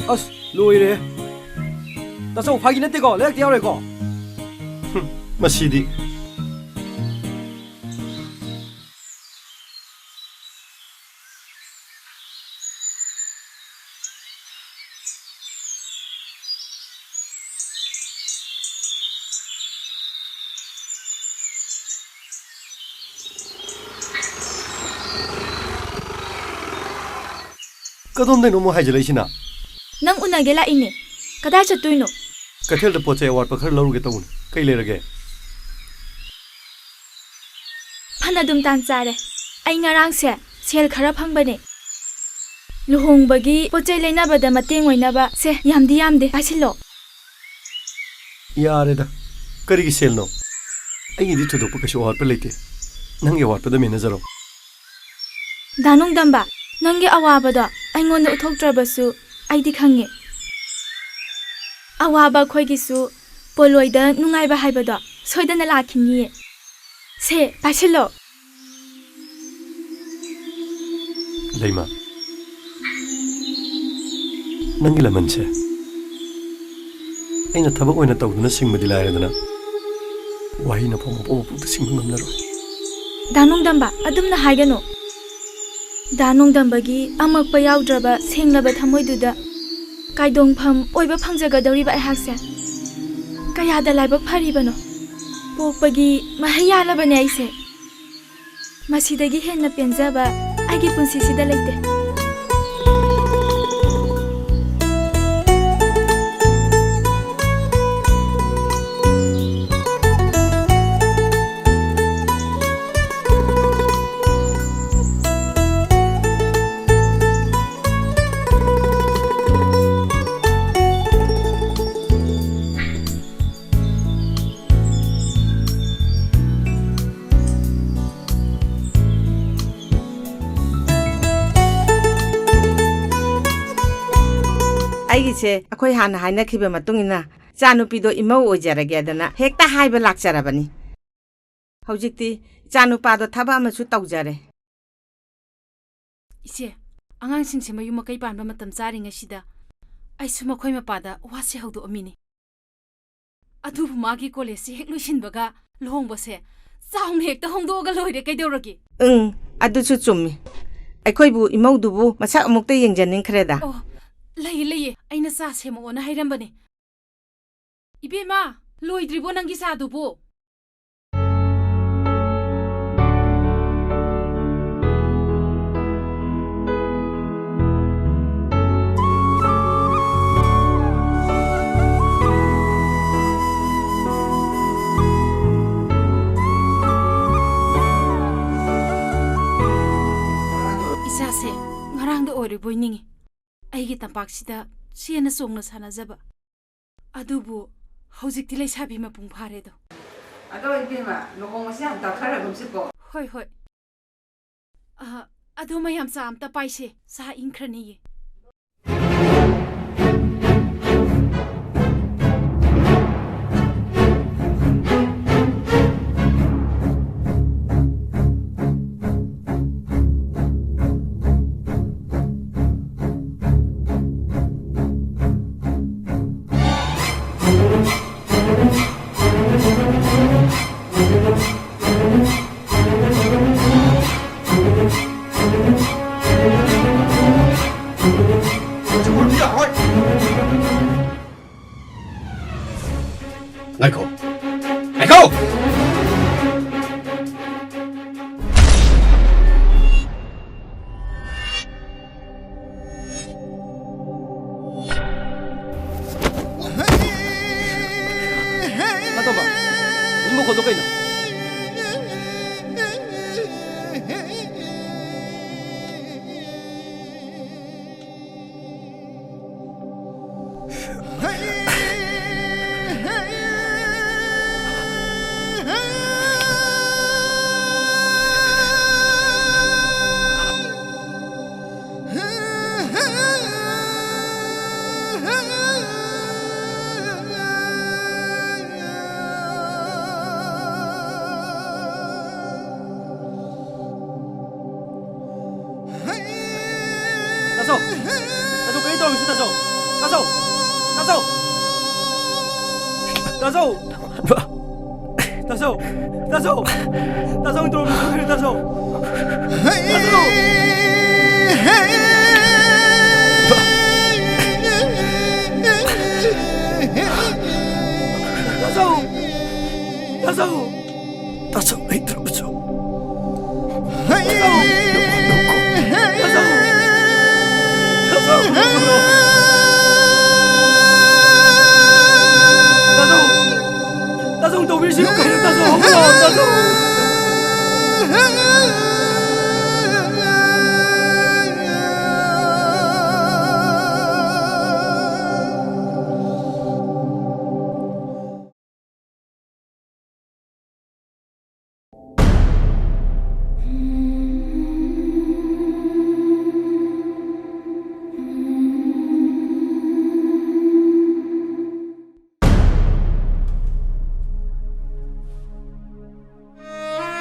ꯑꯁ, ꯂꯣꯏꯔꯦ꯫ ꯇꯥꯆꯧ, ꯐꯥꯒꯤ ꯅꯠꯇꯦꯀꯣ, ꯂꯩꯔꯛꯇ ꯌꯥꯎꯔꯦꯀꯣ꯫ ꯍꯨꯝ, ꯃꯁꯤꯗꯤ꯫ ꯀꯗꯣꯝꯗꯩꯅꯣ ꯑꯃꯨꯛ ꯍꯥꯏꯖꯤꯜꯂꯛꯏꯁꯤꯅ? ꯅꯪ ꯎꯅꯒꯦ ꯂꯥꯛꯏꯅꯦ꯫ ꯀꯗꯥꯏ ꯆꯠꯇꯣꯏꯅꯣ? ꯀꯩꯊꯦꯜꯗ ꯄꯣꯠ ꯆꯩ ꯑꯋꯥꯠꯄ ꯈꯔ ꯂꯧꯔꯨꯒꯦ ꯇꯧꯕꯅꯤ꯫ ꯀꯩ ꯂꯩꯔꯒꯦ? ꯐꯅꯗꯨꯝ ꯇꯥꯟ ꯆꯥꯔꯦ꯫ ꯑꯩ ꯉꯔꯥꯡꯁꯦ ꯁꯦꯜ ꯈꯔ ꯐꯪꯕꯅꯦ꯫ ꯂꯨꯍꯣꯡꯕꯒꯤ ꯄꯣꯠ ꯆꯩ ꯂꯩꯅꯕꯗ ꯃꯇꯦꯡ ꯑꯣꯏꯅꯕ꯫ ꯁꯦ, ꯌꯥꯝꯗꯤ ꯌꯥꯝꯗꯦ, ꯄꯥꯏꯁꯤꯜꯂꯣ꯫ ꯌꯥꯔꯦꯗ, ꯀꯔꯤꯒꯤ ꯁꯦꯜꯅꯣ? ꯑꯩꯒꯤꯗꯤ ꯊꯣꯏꯗꯣꯛꯄ ꯀꯩꯁꯨ ꯑꯋꯥꯠꯄ ꯂꯩꯇꯦ꯫ ꯅꯪꯒꯤ ꯑꯋꯥꯠꯄꯗ ꯃꯦꯟꯅꯖꯔꯣ꯫ ꯗꯥ ꯅꯣꯡꯗꯝꯕ, ꯅꯪꯒꯤ ꯑꯋꯥꯕꯗꯣ ꯑꯩꯉꯣꯟꯗ ꯎꯠꯊꯣꯛꯇ꯭ꯔꯕꯁꯨ ꯑꯩꯗꯤ ꯈꯪꯉꯦ꯫ ꯑꯋꯥꯕ ꯑꯩꯈꯣꯏꯒꯤꯁꯨ ꯄꯣꯂꯣꯏꯗ ꯅꯨꯡꯉꯥꯏꯕ ꯍꯥꯏꯕꯗꯣ ꯁꯣꯏꯗꯅ ꯂꯥꯛꯈꯤꯅꯤꯌꯦ꯫ ꯁꯦ, ꯄꯥꯏꯁꯤꯜꯂꯣ꯫ ꯂꯩꯃ, ꯅꯪꯒꯤ ꯂꯃꯟꯁꯦ ꯑꯩꯅ ꯊꯕꯛ ꯑꯣꯏꯅ ꯇꯧꯗꯨꯅ ꯁꯤꯡꯕꯗꯤ ꯂꯥꯏꯔꯗꯅ, ꯋꯥꯍꯩꯅ ꯐꯥꯎ ꯃꯄꯣꯛ ꯃꯄꯣꯛꯇ ꯁꯤꯡꯕ ꯉꯝꯂꯔꯣꯏ꯫ ꯗꯥ ꯅꯣꯡꯗꯝꯕ, ꯑꯗꯨꯝꯅ ꯍꯥꯏꯒꯅꯨ꯫ ꯗꯥ ꯅꯣꯡꯗꯝꯕꯒꯤ ꯑꯃꯛꯄ ꯌꯥꯎꯗ꯭ꯔꯕ ꯁꯦꯡꯂꯕ ꯊꯃꯣꯏꯗꯨꯗ ꯀꯥꯏꯗꯣꯡꯐꯝ ꯑꯣꯏꯕ ꯐꯪꯖꯒꯗꯧꯔꯤꯕ ꯑꯩꯍꯥꯛꯁꯦ ꯀꯌꯥꯗ ꯂꯥꯏꯕꯛ ꯐꯔꯤꯕꯅꯣ꯫ ꯄꯣꯛꯄꯒꯤ ꯃꯍꯩ ꯌꯥꯜꯂꯕꯅꯦ ꯑꯩꯁꯦ꯫ ꯃꯁꯤꯗꯒꯤ ꯍꯦꯟꯅ ꯄꯦꯟꯖꯕ ꯑꯩꯒꯤ ꯄꯨꯟꯁꯤꯁꯤꯗ ꯂꯩꯇꯦ꯫ ꯁꯦ, ꯑꯩꯈꯣꯏ ꯍꯥꯟꯅ ꯍꯥꯏꯅꯈꯤꯕ ꯃꯇꯨꯡ ꯏꯟꯅ ꯏꯆꯥꯅꯨꯄꯤꯗꯣ ꯏꯃꯧ ꯑꯣꯏꯖꯔꯒꯦꯗꯅ ꯍꯦꯛꯇ ꯍꯥꯏꯕ ꯂꯥꯛꯆꯔꯕꯅꯤ꯫ ꯍꯧꯖꯤꯛꯇꯤ ꯏꯆꯥꯅꯨꯄꯥꯗꯣ ꯊꯕꯛ ꯑꯃꯁꯨ ꯇꯧꯖꯔꯦ꯫ ꯏꯆꯦ, ꯑꯉꯥꯡꯁꯤꯡꯁꯦ ꯃꯌꯨꯝ ꯃꯀꯩ ꯄꯥꯟꯕ ꯃꯇꯝ ꯆꯥꯔꯤꯉꯩꯁꯤꯗ ꯑꯩꯁꯨ ꯃꯈꯣꯏ ꯃꯄꯥꯗ ꯋꯥꯁꯦ ꯍꯧꯗꯣꯛꯑꯝꯃꯤꯅꯤ꯫ ꯑꯗꯨꯕꯨ ꯃꯥꯒꯤ ꯀꯣꯂꯦꯖꯁꯤ ꯍꯦꯛ ꯂꯣꯏꯁꯤꯟꯕꯒ ꯂꯨꯍꯣꯡꯕꯁꯦ ꯆꯥꯎꯅ ꯍꯦꯛꯇ ꯍꯣꯡꯗꯣꯛꯑꯒ ꯂꯣꯏꯔꯦ, ꯀꯩꯗꯧꯔꯒꯦ? ꯎꯝ, ꯑꯗꯨꯁꯨ ꯆꯨꯝꯃꯤ꯫ ꯑꯩꯈꯣꯏꯕꯨ ꯏꯃꯧꯗꯨꯕꯨ ꯃꯁꯛ ꯑꯃꯨꯛꯇ ꯌꯦꯡꯖꯅꯤꯡꯈ꯭ꯔꯦꯗ꯫ ꯑꯣ, ꯂꯩꯌꯦ, ꯂꯩꯌꯦ, ꯑꯩꯅ ꯆꯥ ꯁꯦꯝꯃꯛꯑꯣꯅ ꯍꯥꯏꯔꯝꯕꯅꯦ꯫ ꯏꯕꯦꯝꯃ, ꯂꯣꯏꯗ꯭ꯔꯤꯕꯣ ꯅꯪꯒꯤ ꯆꯥꯗꯨꯕꯨ? ꯏꯆꯥꯁꯦ ꯉꯔꯥꯡꯗ ꯑꯣꯏꯔꯤꯕꯣꯏ ꯅꯤꯡꯉꯤ꯫ ꯑꯩꯒꯤ ꯇꯝꯄꯥꯛꯁꯤꯗ ꯆꯦꯟꯅ ꯆꯣꯡꯅ ꯁꯥꯟꯅꯖꯕ꯫ ꯑꯗꯨꯕꯨ ꯍꯧꯖꯤꯛꯇꯤ ꯂꯩꯁꯥꯕꯤ ꯃꯄꯨꯡ ꯐꯥꯔꯦꯗꯣ꯫ ꯑꯗꯣ ꯏꯕꯦꯝꯃ, ꯂꯨꯍꯣꯡꯕꯁꯦ ꯌꯥꯝ ꯇꯥꯊꯔꯒꯨꯝꯁꯤꯀꯣ꯫ ꯍꯣꯏ, ꯍꯣꯏ꯫ ꯑ, ꯑꯗꯣ ꯃꯌꯥꯝ ꯆꯥ ꯑꯝꯇ ꯄꯥꯏꯁꯦ, ꯆꯥ ꯏꯪꯈ꯭ꯔꯅꯤꯌꯦ꯫ ꯉꯥꯏꯈꯣ꯫ ꯉꯥꯏꯈꯣ! ꯃꯇꯣꯝꯕ, ꯍꯧꯖꯤꯛ ꯃꯈꯣꯜꯗꯣ ꯀꯩꯅꯣ? ꯇꯥꯆꯧ! ꯇꯥꯆꯧ! ꯇꯥꯆꯧ! ꯇꯥꯆꯧ, ꯇꯧꯔꯝꯃꯤꯁꯤ ꯀꯩꯅꯣ, ꯇꯥꯆꯧ? ꯇꯥꯆꯧ! ꯇꯥꯆꯧ! ꯇꯥꯆꯧ! ꯇꯥꯆꯧ, ꯑꯩ ꯇꯧꯔꯝꯃꯤꯁꯤ꯫ ꯇꯥꯆꯧ! ꯇꯥꯆꯧ, ꯇꯧꯕꯤꯔꯤꯁꯤꯕꯨ ꯀꯩꯅꯣ, ꯇꯥꯆꯧ? ꯍꯧꯒꯠꯂꯣ, ꯇꯥꯆꯧ!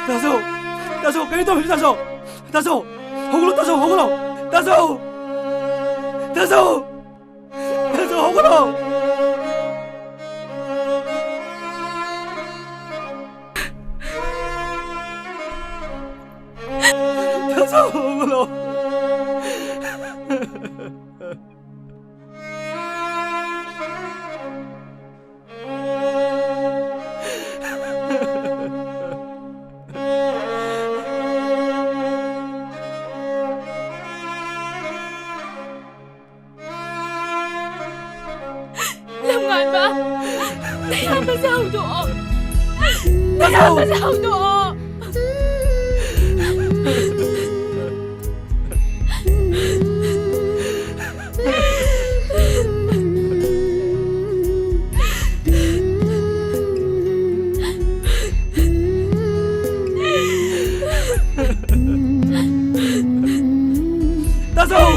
ꯇꯥꯆꯧ! ꯇꯥꯆꯧ, ꯀꯩꯅꯣ ꯇꯧꯔꯤꯁꯤ, ꯇꯥꯆꯧ? ꯇꯥꯆꯧ! ꯍꯧꯒꯠꯂꯣ, ꯇꯥꯆꯧ, ꯍꯧꯒꯠꯂꯣ! ꯇꯥꯆꯧ! ꯇꯥꯆꯧ! ꯇꯥꯆꯧ, ꯍꯧꯒꯠꯂꯣ! ꯇꯥꯆꯧ, ꯍꯧꯒꯠꯂꯣ! ꯂꯝꯉꯥꯟꯕ, ꯅꯌꯥꯝꯕꯁꯦ ꯍꯧꯗꯣꯛꯑꯣ꯫ ꯅꯌꯥꯝꯕꯁꯦ ꯍꯧꯗꯣꯛꯑꯣ꯫ ꯇꯥꯆꯧ!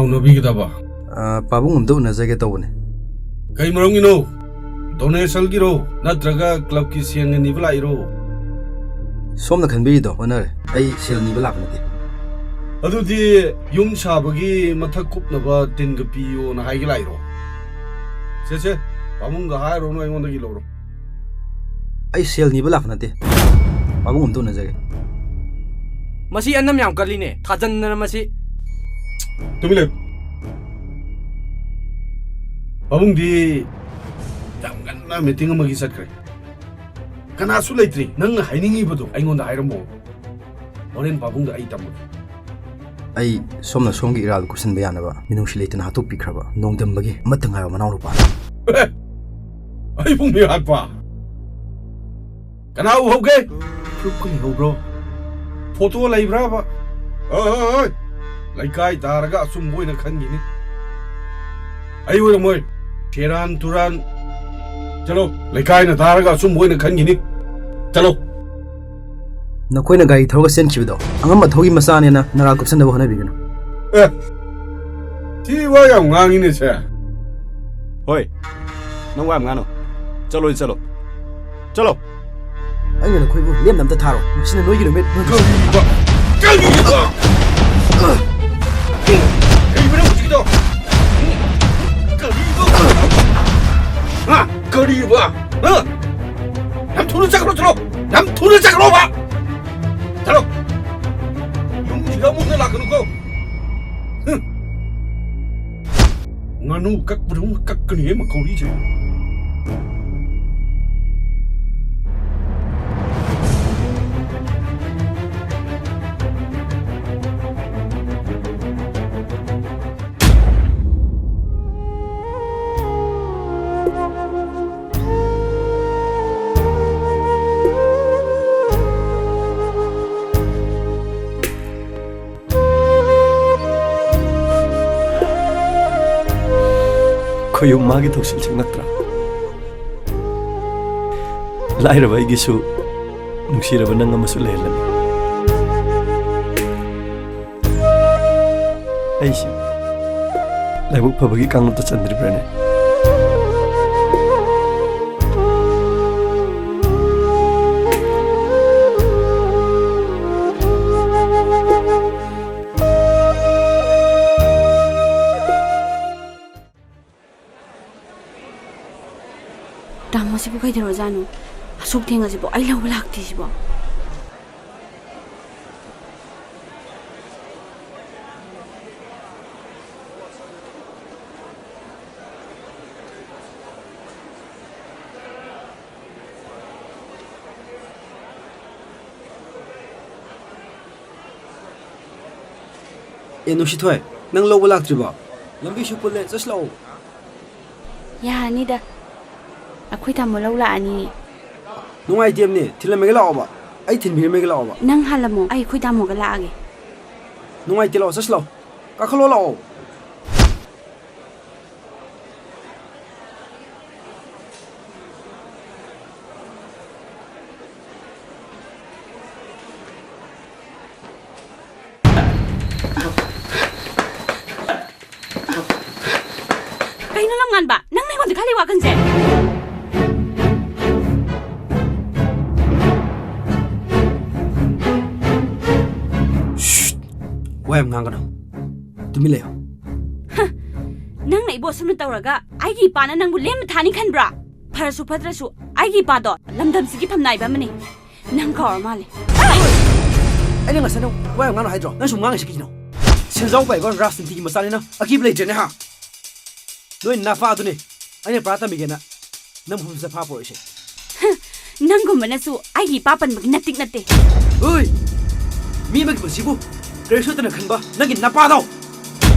ꯍꯧꯅꯕꯤꯒꯗꯕ? ꯑ, ꯄꯥꯕꯨꯡ ꯑꯝꯇ ꯎꯅꯖꯒꯦ ꯇꯧꯕꯅꯦ꯫ ꯀꯩ ꯃꯔꯝꯒꯤꯅꯣ? ꯗꯣꯅꯦꯁꯟꯒꯤꯔꯣ? ꯅꯠꯇ꯭ꯔꯒ ꯀ꯭ꯂꯕꯀꯤ ꯁꯦꯟꯒ ꯅꯤꯕ ꯂꯥꯛꯏꯔꯣ? ꯁꯣꯝꯅ ꯈꯟꯕꯤꯔꯤꯗꯣ ꯑꯣꯟꯅꯔꯦ꯫ ꯑꯩ ꯁꯦꯜ ꯅꯤꯕ ꯂꯥꯛꯄ ꯅꯠꯇꯦ꯫ ꯑꯗꯨꯗꯤ ꯌꯨꯝ ꯁꯥꯕꯒꯤ ꯃꯊꯛ ꯀꯨꯞꯅꯕ ꯇꯤꯟꯒ ꯄꯤꯌꯣꯅ ꯍꯥꯏꯒꯦ ꯂꯥꯛꯏꯔꯣ? ꯁꯦ, ꯁꯦ, ꯄꯥꯕꯨꯡꯗ ꯍꯥꯏꯔꯨꯔꯅꯨ, ꯑꯩꯉꯣꯟꯗꯒꯤ ꯂꯧꯔꯣ꯫ ꯑꯩ ꯁꯦꯜ ꯅꯤꯕ ꯂꯥꯛꯄ ꯅꯠꯇꯦ꯫ ꯄꯥꯕꯨꯡ ꯑꯝꯇ ꯎꯅꯖꯒꯦ꯫ ꯃꯁꯤ ꯑꯅꯝ ꯌꯥꯝ ꯀꯜꯂꯤꯅꯦ, ꯊꯥꯖꯟꯗꯅ ꯃꯁꯤ꯫ ꯇꯨꯃꯤꯟ ꯂꯩꯌꯨ꯫ ꯄꯥꯕꯨꯡꯗꯤ ꯌꯥꯝ ꯉꯟꯅ ꯃꯤꯇꯤꯡ ꯑꯃꯒꯤ ꯆꯠꯈ꯭ꯔꯦ꯫ ꯀꯅꯥꯁꯨ ꯂꯩꯇ꯭ꯔꯤ꯫ ꯅꯪꯅ ꯍꯥꯏꯅꯤꯡꯉꯤꯕꯗꯣ ꯑꯩꯉꯣꯟꯗ ꯍꯥꯏꯔꯝꯃꯣ꯫ ꯍꯣꯔꯦꯟ ꯄꯥꯕꯨꯡꯗ ꯑꯩ ꯇꯝꯃꯒꯦ꯫ ꯑꯩ ꯁꯣꯝꯅ ꯁꯣꯝꯒꯤ ꯏꯔꯥꯜ ꯀꯨꯞꯁꯟꯕ ꯌꯥꯅꯕ ꯃꯤꯅꯨꯡꯁꯤ ꯂꯩꯇꯅ ꯍꯥꯠꯇꯣꯛꯄꯤꯈ꯭ꯔꯕ ꯅꯣꯡꯗꯝꯕꯒꯤ ꯑꯃꯠꯇ ꯉꯥꯏꯔꯕ ꯃꯅꯥꯎꯅꯨꯄꯥꯅꯤ꯫ ꯑꯦ! ꯑꯩꯕꯨ ꯃꯤꯍꯥꯠꯄ? ꯀꯅꯥ ꯎꯍꯧꯒꯦ? ꯄ꯭ꯔꯨꯐꯀ ꯂꯩꯍꯧꯕ꯭ꯔꯣ? ꯐꯣꯇꯣ ꯂꯩꯕ꯭ꯔꯥꯕ? ꯑꯣꯏ, ꯑꯣꯏ, ꯑꯣꯏ! ꯂꯩꯀꯥꯏ ꯇꯥꯔꯒ ꯑꯆꯨꯝꯕ ꯑꯣꯏꯅ ꯈꯟꯈꯤꯅꯤ꯫ ꯑꯩ ꯑꯣꯏꯔꯝꯃꯣꯏ꯫ ꯁꯦꯔꯥꯟ ꯇꯨꯔꯥꯟ꯫ ꯆꯠꯂꯣ, ꯂꯩꯀꯥꯏꯅ ꯇꯥꯔꯒ ꯑꯆꯨꯝꯕ ꯑꯣꯏꯅ ꯈꯟꯈꯤꯅꯤ꯫ ꯆꯠꯂꯣ꯫ ꯅꯈꯣꯏꯅ ꯒꯥꯔꯤ ꯊꯧꯔꯒ ꯆꯦꯟꯈꯤꯕꯗꯣ ꯑꯉꯝ ꯑꯊꯧꯒꯤ ꯃꯆꯥꯅꯦꯅ ꯅꯔꯥ ꯀꯨꯞꯁꯟꯅꯕ ꯍꯣꯠꯅꯕꯤꯒꯅꯨ꯫ ꯑꯦ, ꯁꯤ ꯋꯥ ꯌꯥꯝ ꯉꯥꯡꯉꯤꯅꯦ, ꯁꯦ꯫ ꯍꯣꯏ, ꯅꯪ ꯋꯥ ꯌꯥꯝ ꯉꯥꯡꯅꯨ꯫ ꯆꯠꯂꯣ, ꯆꯠꯂꯣ꯫ ꯆꯠꯂꯣ꯫ ꯑꯩꯅ ꯅꯈꯣꯏꯕꯨ ꯂꯦꯝꯅ ꯑꯝꯇ ꯊꯥꯔꯣꯏ꯫ ꯃꯁꯤꯅ ꯅꯣꯏꯒꯤ ꯅꯨꯃꯤꯠ, ꯅꯣꯏꯒꯤ ꯀꯔꯤꯕ? ꯀꯔꯤꯕ? ꯀꯔꯤꯕꯅꯣ ꯍꯧꯖꯤꯛꯀꯤꯗꯣ? ꯀꯔꯤꯕ? ꯍꯥ? ꯀꯔꯤꯕ? ꯍꯥ? ꯌꯥꯝ ꯊꯨꯅ ꯆꯠꯈ꯭ꯔꯣ, ꯆꯠꯂꯣ! ꯌꯥꯝ ꯊꯨꯅ ꯆꯠꯈ꯭ꯔꯣꯕ! ꯆꯠꯂꯣ! ꯌꯨꯝꯁꯤꯗ ꯑꯃꯨꯛ ꯍꯟꯅ ꯂꯥꯛꯀꯅꯨꯀꯣ! ꯍꯨꯝ! ꯉꯥꯅꯨ ꯀꯛꯄꯗꯧꯅ ꯀꯛꯀꯅꯤꯍꯦ, ꯃꯀꯧꯔꯤꯁꯦ꯫ ꯈꯣꯌꯨꯝ ꯃꯥꯒꯤ ꯊꯧꯁꯤꯜꯁꯤꯡ ꯅꯠꯇ꯭ꯔꯥ? ꯂꯥꯏꯔꯕ ꯑꯩꯒꯤꯁꯨ ꯅꯨꯡꯁꯤꯔꯕ ꯅꯪ ꯑꯃꯁꯨ ꯂꯩꯍꯜꯂꯅꯤ꯫ ꯑꯩꯁꯦ ꯂꯥꯏꯕꯛ ꯐꯕꯒꯤ ꯀꯥꯡꯂꯨꯞꯇ ꯆꯟꯗ꯭ꯔꯤꯕ꯭ꯔꯥꯅꯦ? ꯇꯥꯃꯣꯁꯤꯕꯨ ꯀꯩꯗꯧꯔꯖꯥꯠꯅꯣ? ꯑꯁꯨꯛ ꯊꯦꯡꯉꯁꯤꯕꯨ ꯑꯩ ꯂꯧꯕ ꯂꯥꯛꯇꯦ ꯁꯤꯕꯣ꯫ ꯑꯦ, ꯅꯨꯡꯁꯤꯊꯣꯏ, ꯅꯪ ꯂꯧꯕ ꯂꯥꯛꯇ꯭ꯔꯤꯕꯣ? ꯂꯝꯕꯤꯁꯨ ꯄꯨꯜꯂꯦ, ꯆꯠꯁꯤ ꯂꯥꯛꯑꯣ꯫ ꯌꯥꯔꯅꯤꯗ, ꯑꯩꯈꯣꯏ ꯇꯥꯃꯣ ꯂꯧ ꯂꯥꯛꯑꯅꯤ꯫ ꯅꯨꯡꯉꯥꯏꯇꯦꯝꯅꯦ, ꯊꯤꯜꯂꯝꯃꯒꯦ ꯂꯥꯛꯑꯣꯕ꯫ ꯑꯩ ꯊꯤꯟꯕꯤꯔꯝꯃꯒꯦ ꯂꯥꯛꯑꯣꯕ꯫ ꯅꯪ ꯍꯥꯜꯂꯝꯃꯣ, ꯑꯩ ꯑꯩꯈꯣꯏ ꯇꯥꯃꯣꯒ ꯂꯥꯛꯑꯒꯦ꯫ ꯅꯨꯡꯉꯥꯏꯇꯦ, ꯂꯥꯛꯑꯣ, ꯆꯠꯁꯤ ꯂꯥꯛꯑꯣ꯫ ꯀꯥꯈꯠꯂꯣ ꯂꯥꯛꯑꯣ꯫ ꯀꯩꯅꯣ ꯂꯝꯉꯥꯟꯕ? ꯅꯪ ꯑꯩꯉꯣꯟꯗ ꯈꯜꯂꯤ ꯋꯥꯈꯜꯁꯦ? ꯁ꯭ꯁ! ꯋꯥ ꯌꯥꯝ ꯉꯥꯡꯒꯅꯨ꯫ ꯇꯨꯃꯤꯟ ꯂꯩꯌꯨ꯫ ꯍ! ꯅꯪꯅ ꯏꯕꯣ ꯑꯁꯨꯝꯅ ꯇꯧꯔꯒ ꯑꯩꯒꯤ ꯏꯄꯥꯅ ꯅꯪꯕꯨ ꯂꯦꯝꯅ ꯊꯥꯅꯤ ꯈꯟꯕ꯭ꯔꯥ? ꯐꯔꯁꯨ ꯐꯠꯇ꯭ꯔꯁꯨ ꯑꯩꯒꯤ ꯏꯄꯥꯗꯣ ꯂꯝꯗꯝꯁꯤꯒꯤ ꯐꯝꯅꯥꯏꯕ ꯑꯃꯅꯤ꯫ ꯅꯪ ꯀꯥꯎꯔ ꯃꯥꯜꯂꯦ꯫ ꯑꯩꯅ ꯉꯁꯥꯏ ꯅꯪ ꯋꯥ ꯌꯥꯝ ꯉꯥꯡꯅꯨ ꯍꯥꯏꯗ꯭ꯔꯣ? ꯅꯪ ꯁꯨꯝ ꯉꯥꯡꯉꯤꯁꯤ ꯀꯩꯒꯤꯅꯣ? ꯁꯦꯟꯖꯥꯎ ꯄꯥꯏꯕ ꯔꯥꯖꯅꯤꯇꯤꯒꯤ ꯃꯆꯥꯅꯤꯅ ꯑꯀꯤꯕ ꯂꯩꯇ꯭ꯔꯦꯅꯦ ꯍꯥ? ꯅꯣꯏ ꯅꯄꯥꯗꯨꯅꯦ ꯑꯩꯅ ꯄꯔꯥ ꯇꯝꯕꯤꯒꯦꯅ ꯅꯝꯐꯨꯗ ꯐꯥ ꯄꯨꯔꯛꯏꯁꯦ꯫ ꯅꯪꯒꯨꯝꯕꯅꯁꯨ ꯑꯩꯒꯤ ꯏꯄꯥ ꯄꯟꯕꯒꯤ ꯅꯇꯤꯛ ꯅꯠꯇꯦ꯫ ꯍꯣꯏ! ꯃꯤ ꯑꯃꯒꯤ ꯄꯨꯟꯁꯤꯕꯨ ꯀꯔꯤ ꯁꯣꯠꯇꯅ ꯈꯟꯕ ꯅꯪꯒꯤ ꯅꯄꯥꯗꯣ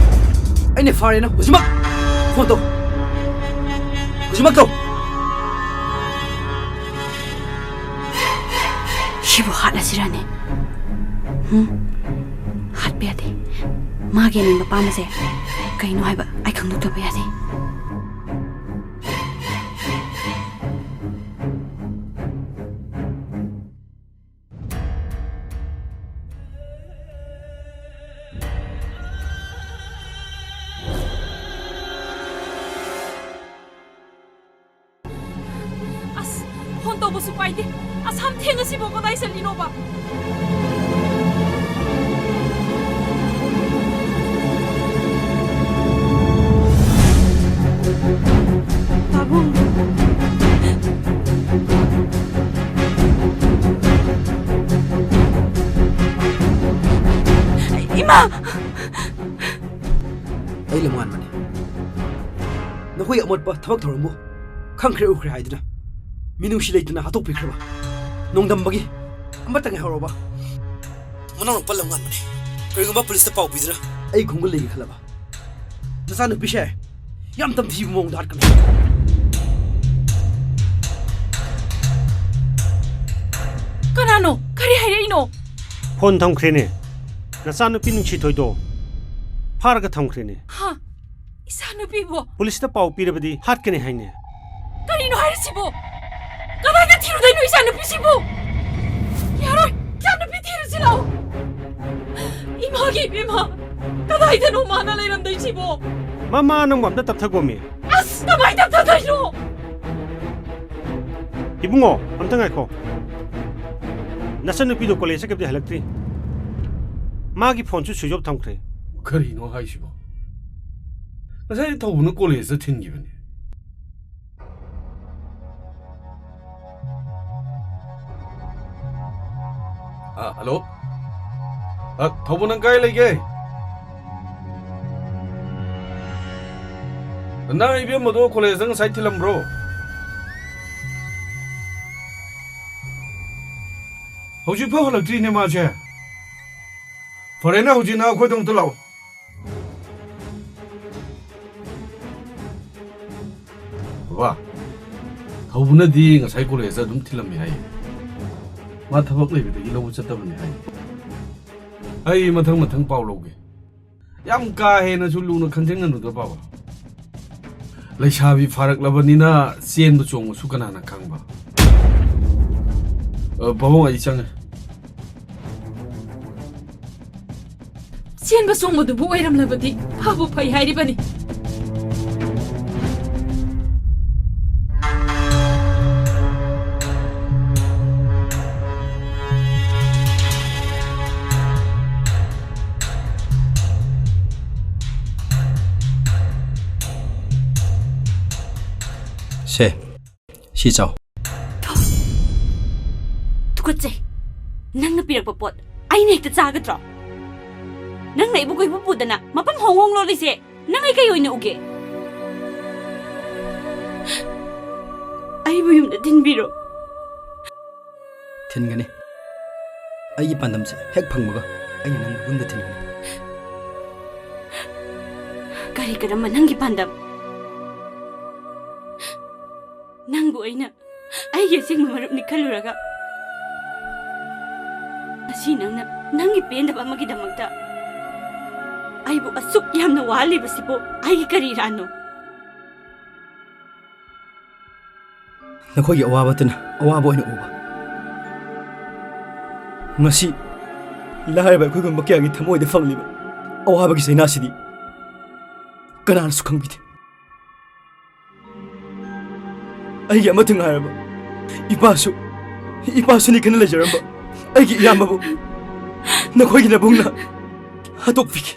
ꯑꯩꯅ ꯐꯥꯔꯦꯅ ꯍꯧꯖꯤꯛꯃꯛ ꯐꯣꯟ ꯇꯧ꯫ ꯍꯧꯖꯤꯛꯃꯛ ꯇꯧ꯫ ꯁꯤꯕꯨ ꯍꯥꯠꯂꯁꯤꯔꯅꯦ? ꯍꯨꯝ? ꯍꯥꯠꯄ ꯌꯥꯗꯦ꯫ ꯃꯥꯒꯤ ꯑꯅꯤꯡꯕ ꯄꯥꯝꯕꯁꯦ ꯀꯩꯅꯣ ꯍꯥꯏꯕ ꯑꯩ ꯈꯪꯗꯣꯛꯇꯕ ꯌꯥꯗꯦ꯫ ꯁꯨ ꯄꯥꯏꯗꯦ꯫ ꯑꯁꯥꯝ ꯊꯦꯡ ꯑꯁꯤꯕꯨ ꯀꯗꯥꯏ ꯆꯠꯂꯤꯅꯣꯕ? ꯄꯥꯕꯨꯡ꯫ ꯏꯃꯥ! ꯑꯩ ꯂꯝꯉꯥꯟꯕꯅꯤ꯫ ꯅꯈꯣꯏꯒꯤ ꯑꯃꯣꯠꯄ ꯊꯕꯛ ꯊꯧꯔꯝꯕꯨ ꯈꯪꯈ꯭ꯔꯦ ꯎꯈ꯭ꯔꯦ ꯍꯥꯏꯗꯨꯅ ꯃꯤꯅꯨꯡꯁꯤ ꯂꯩꯇꯅ ꯍꯥꯠꯇꯣꯛꯄꯤꯈ꯭ꯔꯕ ꯅꯣꯡꯗꯝꯕꯒꯤ ꯑꯃꯠꯇ ꯉꯥꯏꯍꯧꯔꯕ ꯃꯅꯥꯎꯅꯨꯄꯥ ꯂꯝꯉꯥꯟꯕꯅꯤ꯫ ꯀꯔꯤꯒꯨꯝꯕ ꯄꯨꯂꯤꯁꯇ ꯄꯥꯎ ꯄꯤꯗꯨꯅ ꯑꯩ ꯈꯣꯡꯒꯨꯜ ꯂꯩꯒꯦ ꯈꯜꯂꯕ ꯅꯆꯥꯅꯨꯄꯤꯁꯦ ꯌꯥꯝ ꯇꯝꯊꯤꯕ ꯃꯑꯣꯡꯗ ꯍꯥꯠꯀꯅꯤ꯫ ꯀꯅꯥꯅꯣ? ꯀꯔꯤ ꯍꯥꯏꯔꯛꯏꯅꯣ? ꯐꯣꯟ ꯊꯝꯈ꯭ꯔꯦꯅꯦ꯫ ꯅꯆꯥꯅꯨꯄꯤ ꯅꯨꯡꯁꯤꯊꯣꯏꯗꯣ ꯐꯥꯔꯒ ꯊꯝꯈ꯭ꯔꯦꯅꯦ꯫ ꯍꯥ? ꯏꯆꯥꯅꯨꯄꯤꯕꯨ? ꯄꯨꯂꯤꯁꯇ ꯄꯥꯎ ꯄꯤꯔꯕꯗꯤ ꯍꯥꯠꯀꯅꯤ ꯍꯥꯏꯅꯦ꯫ ꯀꯔꯤꯅꯣ ꯍꯥꯏꯔꯤꯁꯤꯕꯣ? ꯀꯗꯥꯏꯗ ꯊꯤꯔꯨꯗꯣꯏꯅꯣ ꯏꯆꯥꯅꯨꯄꯤꯁꯤꯕꯨ? ꯌꯥꯔꯣꯏ, ꯏꯆꯥꯅꯨꯄꯤ ꯊꯤꯔꯨꯁꯤ ꯂꯥꯛꯑꯣ꯫ ꯏꯃꯥꯒꯤ ꯏꯕꯦꯝꯃ, ꯀꯗꯥꯏꯗꯅꯣ ꯃꯥꯅ ꯂꯩꯔꯝꯗꯣꯏꯁꯤꯕꯣ? ꯃꯃꯥ ꯅꯪꯕꯨ ꯑꯝꯇ ꯇꯞꯊꯒꯣꯃꯤ꯫ ꯑꯁ, ꯀꯃꯥꯏꯅ ꯇꯞꯊꯗꯣꯏꯅꯣ? ꯏꯕꯨꯡꯉꯣ, ꯑꯝꯇ ꯉꯥꯏꯈꯣ꯫ ꯅꯆꯟꯅꯨꯄꯤꯗꯣ ꯀꯣꯂꯦꯖ ꯆꯠꯈꯤꯕꯗꯤ ꯍꯜꯂꯛꯇ꯭ꯔꯤ꯫ ꯃꯥꯒꯤ ꯐꯣꯟꯁꯨ ꯁ꯭ꯋꯤꯆ ꯑꯣꯐ ꯊꯝꯈ꯭ꯔꯦ꯫ ꯀꯔꯤꯅꯣ ꯍꯥꯏꯁꯤꯕꯣ? ꯉꯁꯥꯏ ꯊꯧꯕꯅ ꯀꯣꯂꯦꯖꯇ ꯊꯤꯟꯈꯤꯕꯅꯤ꯫ ꯑ, ꯍꯜꯂꯣ? ꯑ, ꯊꯧꯕ, ꯅꯪ ꯀꯥꯏ ꯂꯩꯒꯦ? ꯅꯪ ꯏꯕꯦꯝꯃꯗꯣ ꯀꯣꯂꯦꯖꯇ ꯉꯁꯥꯏ ꯊꯤꯜꯂꯝꯕ꯭ꯔꯣ? ꯍꯧꯖꯤꯛꯐꯥꯎ ꯍꯜꯂꯛꯇ꯭ꯔꯤꯅꯦ ꯃꯥꯁꯦ꯫ ꯐꯔꯦꯅꯦ, ꯍꯧꯖꯤꯛ ꯅꯪ ꯑꯩꯈꯣꯏꯗ ꯑꯃꯨꯛꯇ ꯂꯥꯛꯑꯣ꯫ ꯕꯕꯥ, ꯊꯧꯕꯅꯗꯤ ꯉꯁꯥꯏ ꯀꯣꯂꯦꯖꯇ ꯑꯗꯨꯝ ꯊꯤꯜꯂꯝꯃꯦ ꯍꯥꯏꯌꯦ꯫ ꯃꯥ ꯊꯕꯛ ꯂꯩꯕꯗꯒꯤ ꯂꯧꯕ ꯆꯠꯇꯕꯅꯦ ꯍꯥꯏꯌꯦ꯫ ꯑꯩ ꯃꯊꯪ ꯃꯊꯪ ꯄꯥꯎ ꯂꯧꯒꯦ꯫ ꯌꯥꯝ ꯀꯥ ꯍꯦꯟꯅꯁꯨ ꯂꯨꯅ ꯈꯟꯖꯟꯒꯅꯨꯗ, ꯕꯕꯥ꯫ ꯂꯩꯁꯥꯕꯤ ꯐꯥꯔꯛꯂꯕꯅꯤꯅ ꯆꯦꯟꯕ ꯆꯣꯡꯕꯁꯨ ꯀꯅꯥꯅ ꯈꯪꯕ? ꯑ, ꯄꯥꯕꯨꯡ, ꯑꯩ ꯆꯪꯉꯦ꯫ ꯆꯦꯟꯕ ꯆꯣꯡꯕꯗꯨꯕꯨ ꯑꯣꯏꯔꯝꯂꯕꯗꯤ ꯐꯕꯨ ꯐꯩ ꯍꯥꯏꯔꯤꯕꯅꯤ꯫ ꯁꯦ, ꯁꯤ ꯆꯥꯎ꯫ ꯊꯨ-, ꯇꯨꯀꯠꯆꯩ꯫ ꯅꯪꯅ ꯄꯤꯔꯛꯄ ꯄꯣꯠ ꯑꯩꯅ ꯍꯦꯛꯇ ꯆꯥꯒꯗ꯭ꯔꯣ? ꯅꯪꯅ ꯑꯩꯕꯨ ꯀꯣꯏꯄꯨ ꯄꯨꯗꯅ ꯃꯐꯝ ꯍꯣꯡ ꯍꯣꯡ ꯂꯣꯠꯂꯤꯁꯦ ꯅꯪ ꯑꯩ ꯀꯩ ꯑꯣꯏꯅ ꯎꯒꯦ? ꯑꯩꯕꯨ ꯌꯨꯝꯗ ꯊꯤꯟꯕꯤꯔꯣ꯫ ꯊꯤꯟꯒꯅꯤ꯫ ꯑꯩꯒꯤ ꯄꯥꯟꯗꯝꯁꯦ ꯍꯦꯛ ꯐꯪꯕꯒ ꯑꯩꯅ ꯅꯪ ꯌꯨꯝꯗ ꯊꯤꯟꯒꯅꯤ꯫ ꯀꯔꯤ ꯀꯔꯝꯕ ꯅꯪꯒꯤ ꯄꯥꯟꯗꯝ? ꯅꯪꯕꯨ ꯑꯩꯅ ꯑꯩꯒꯤ ꯑꯁꯦꯡꯕ ꯃꯔꯨꯞꯅꯤ ꯈꯜꯂꯨꯔꯒ, ꯉꯁꯤ ꯅꯪꯅ ꯅꯪꯒꯤ ꯄꯦꯟꯗꯕ ꯑꯃꯒꯤꯗꯃꯛꯇ ꯑꯩꯕꯨ ꯑꯁꯨꯛ ꯌꯥꯝꯅ ꯋꯥꯍꯜꯂꯤꯕꯁꯤꯕꯨ ꯑꯩꯒꯤ ꯀꯔꯤ ꯏꯔꯥꯟꯅꯣ? ꯅꯈꯣꯏꯒꯤ ꯑꯋꯥꯕꯗꯨꯅ ꯑꯋꯥꯕ ꯑꯣꯏꯅ ꯎꯕ꯫ ꯉꯁꯤ ꯂꯥꯏꯔꯕ ꯑꯩꯈꯣꯏꯒꯨꯝꯕ ꯀꯌꯥꯒꯤ ꯊꯃꯣꯏꯗ ꯐꯪꯂꯤꯕ ꯑꯋꯥꯕꯒꯤ ꯆꯩꯅꯥꯁꯤꯗꯤ ꯀꯅꯥꯅꯁꯨ ꯈꯪꯕꯤꯗꯦ꯫ ꯑꯩꯒꯤ ꯑꯃꯠꯇ ꯉꯥꯏꯔꯕ ꯏꯄꯥꯁꯨ, ꯏꯄꯥꯁꯨꯅꯤ ꯈꯟꯅ ꯂꯩꯖꯔꯝꯕ ꯑꯩꯒꯤ ꯏꯌꯥꯝꯕꯕꯨ ꯅꯈꯣꯏꯒꯤ ꯅꯕꯨꯡꯅ ꯍꯥꯠꯇꯣꯛꯄꯤꯈꯤ꯫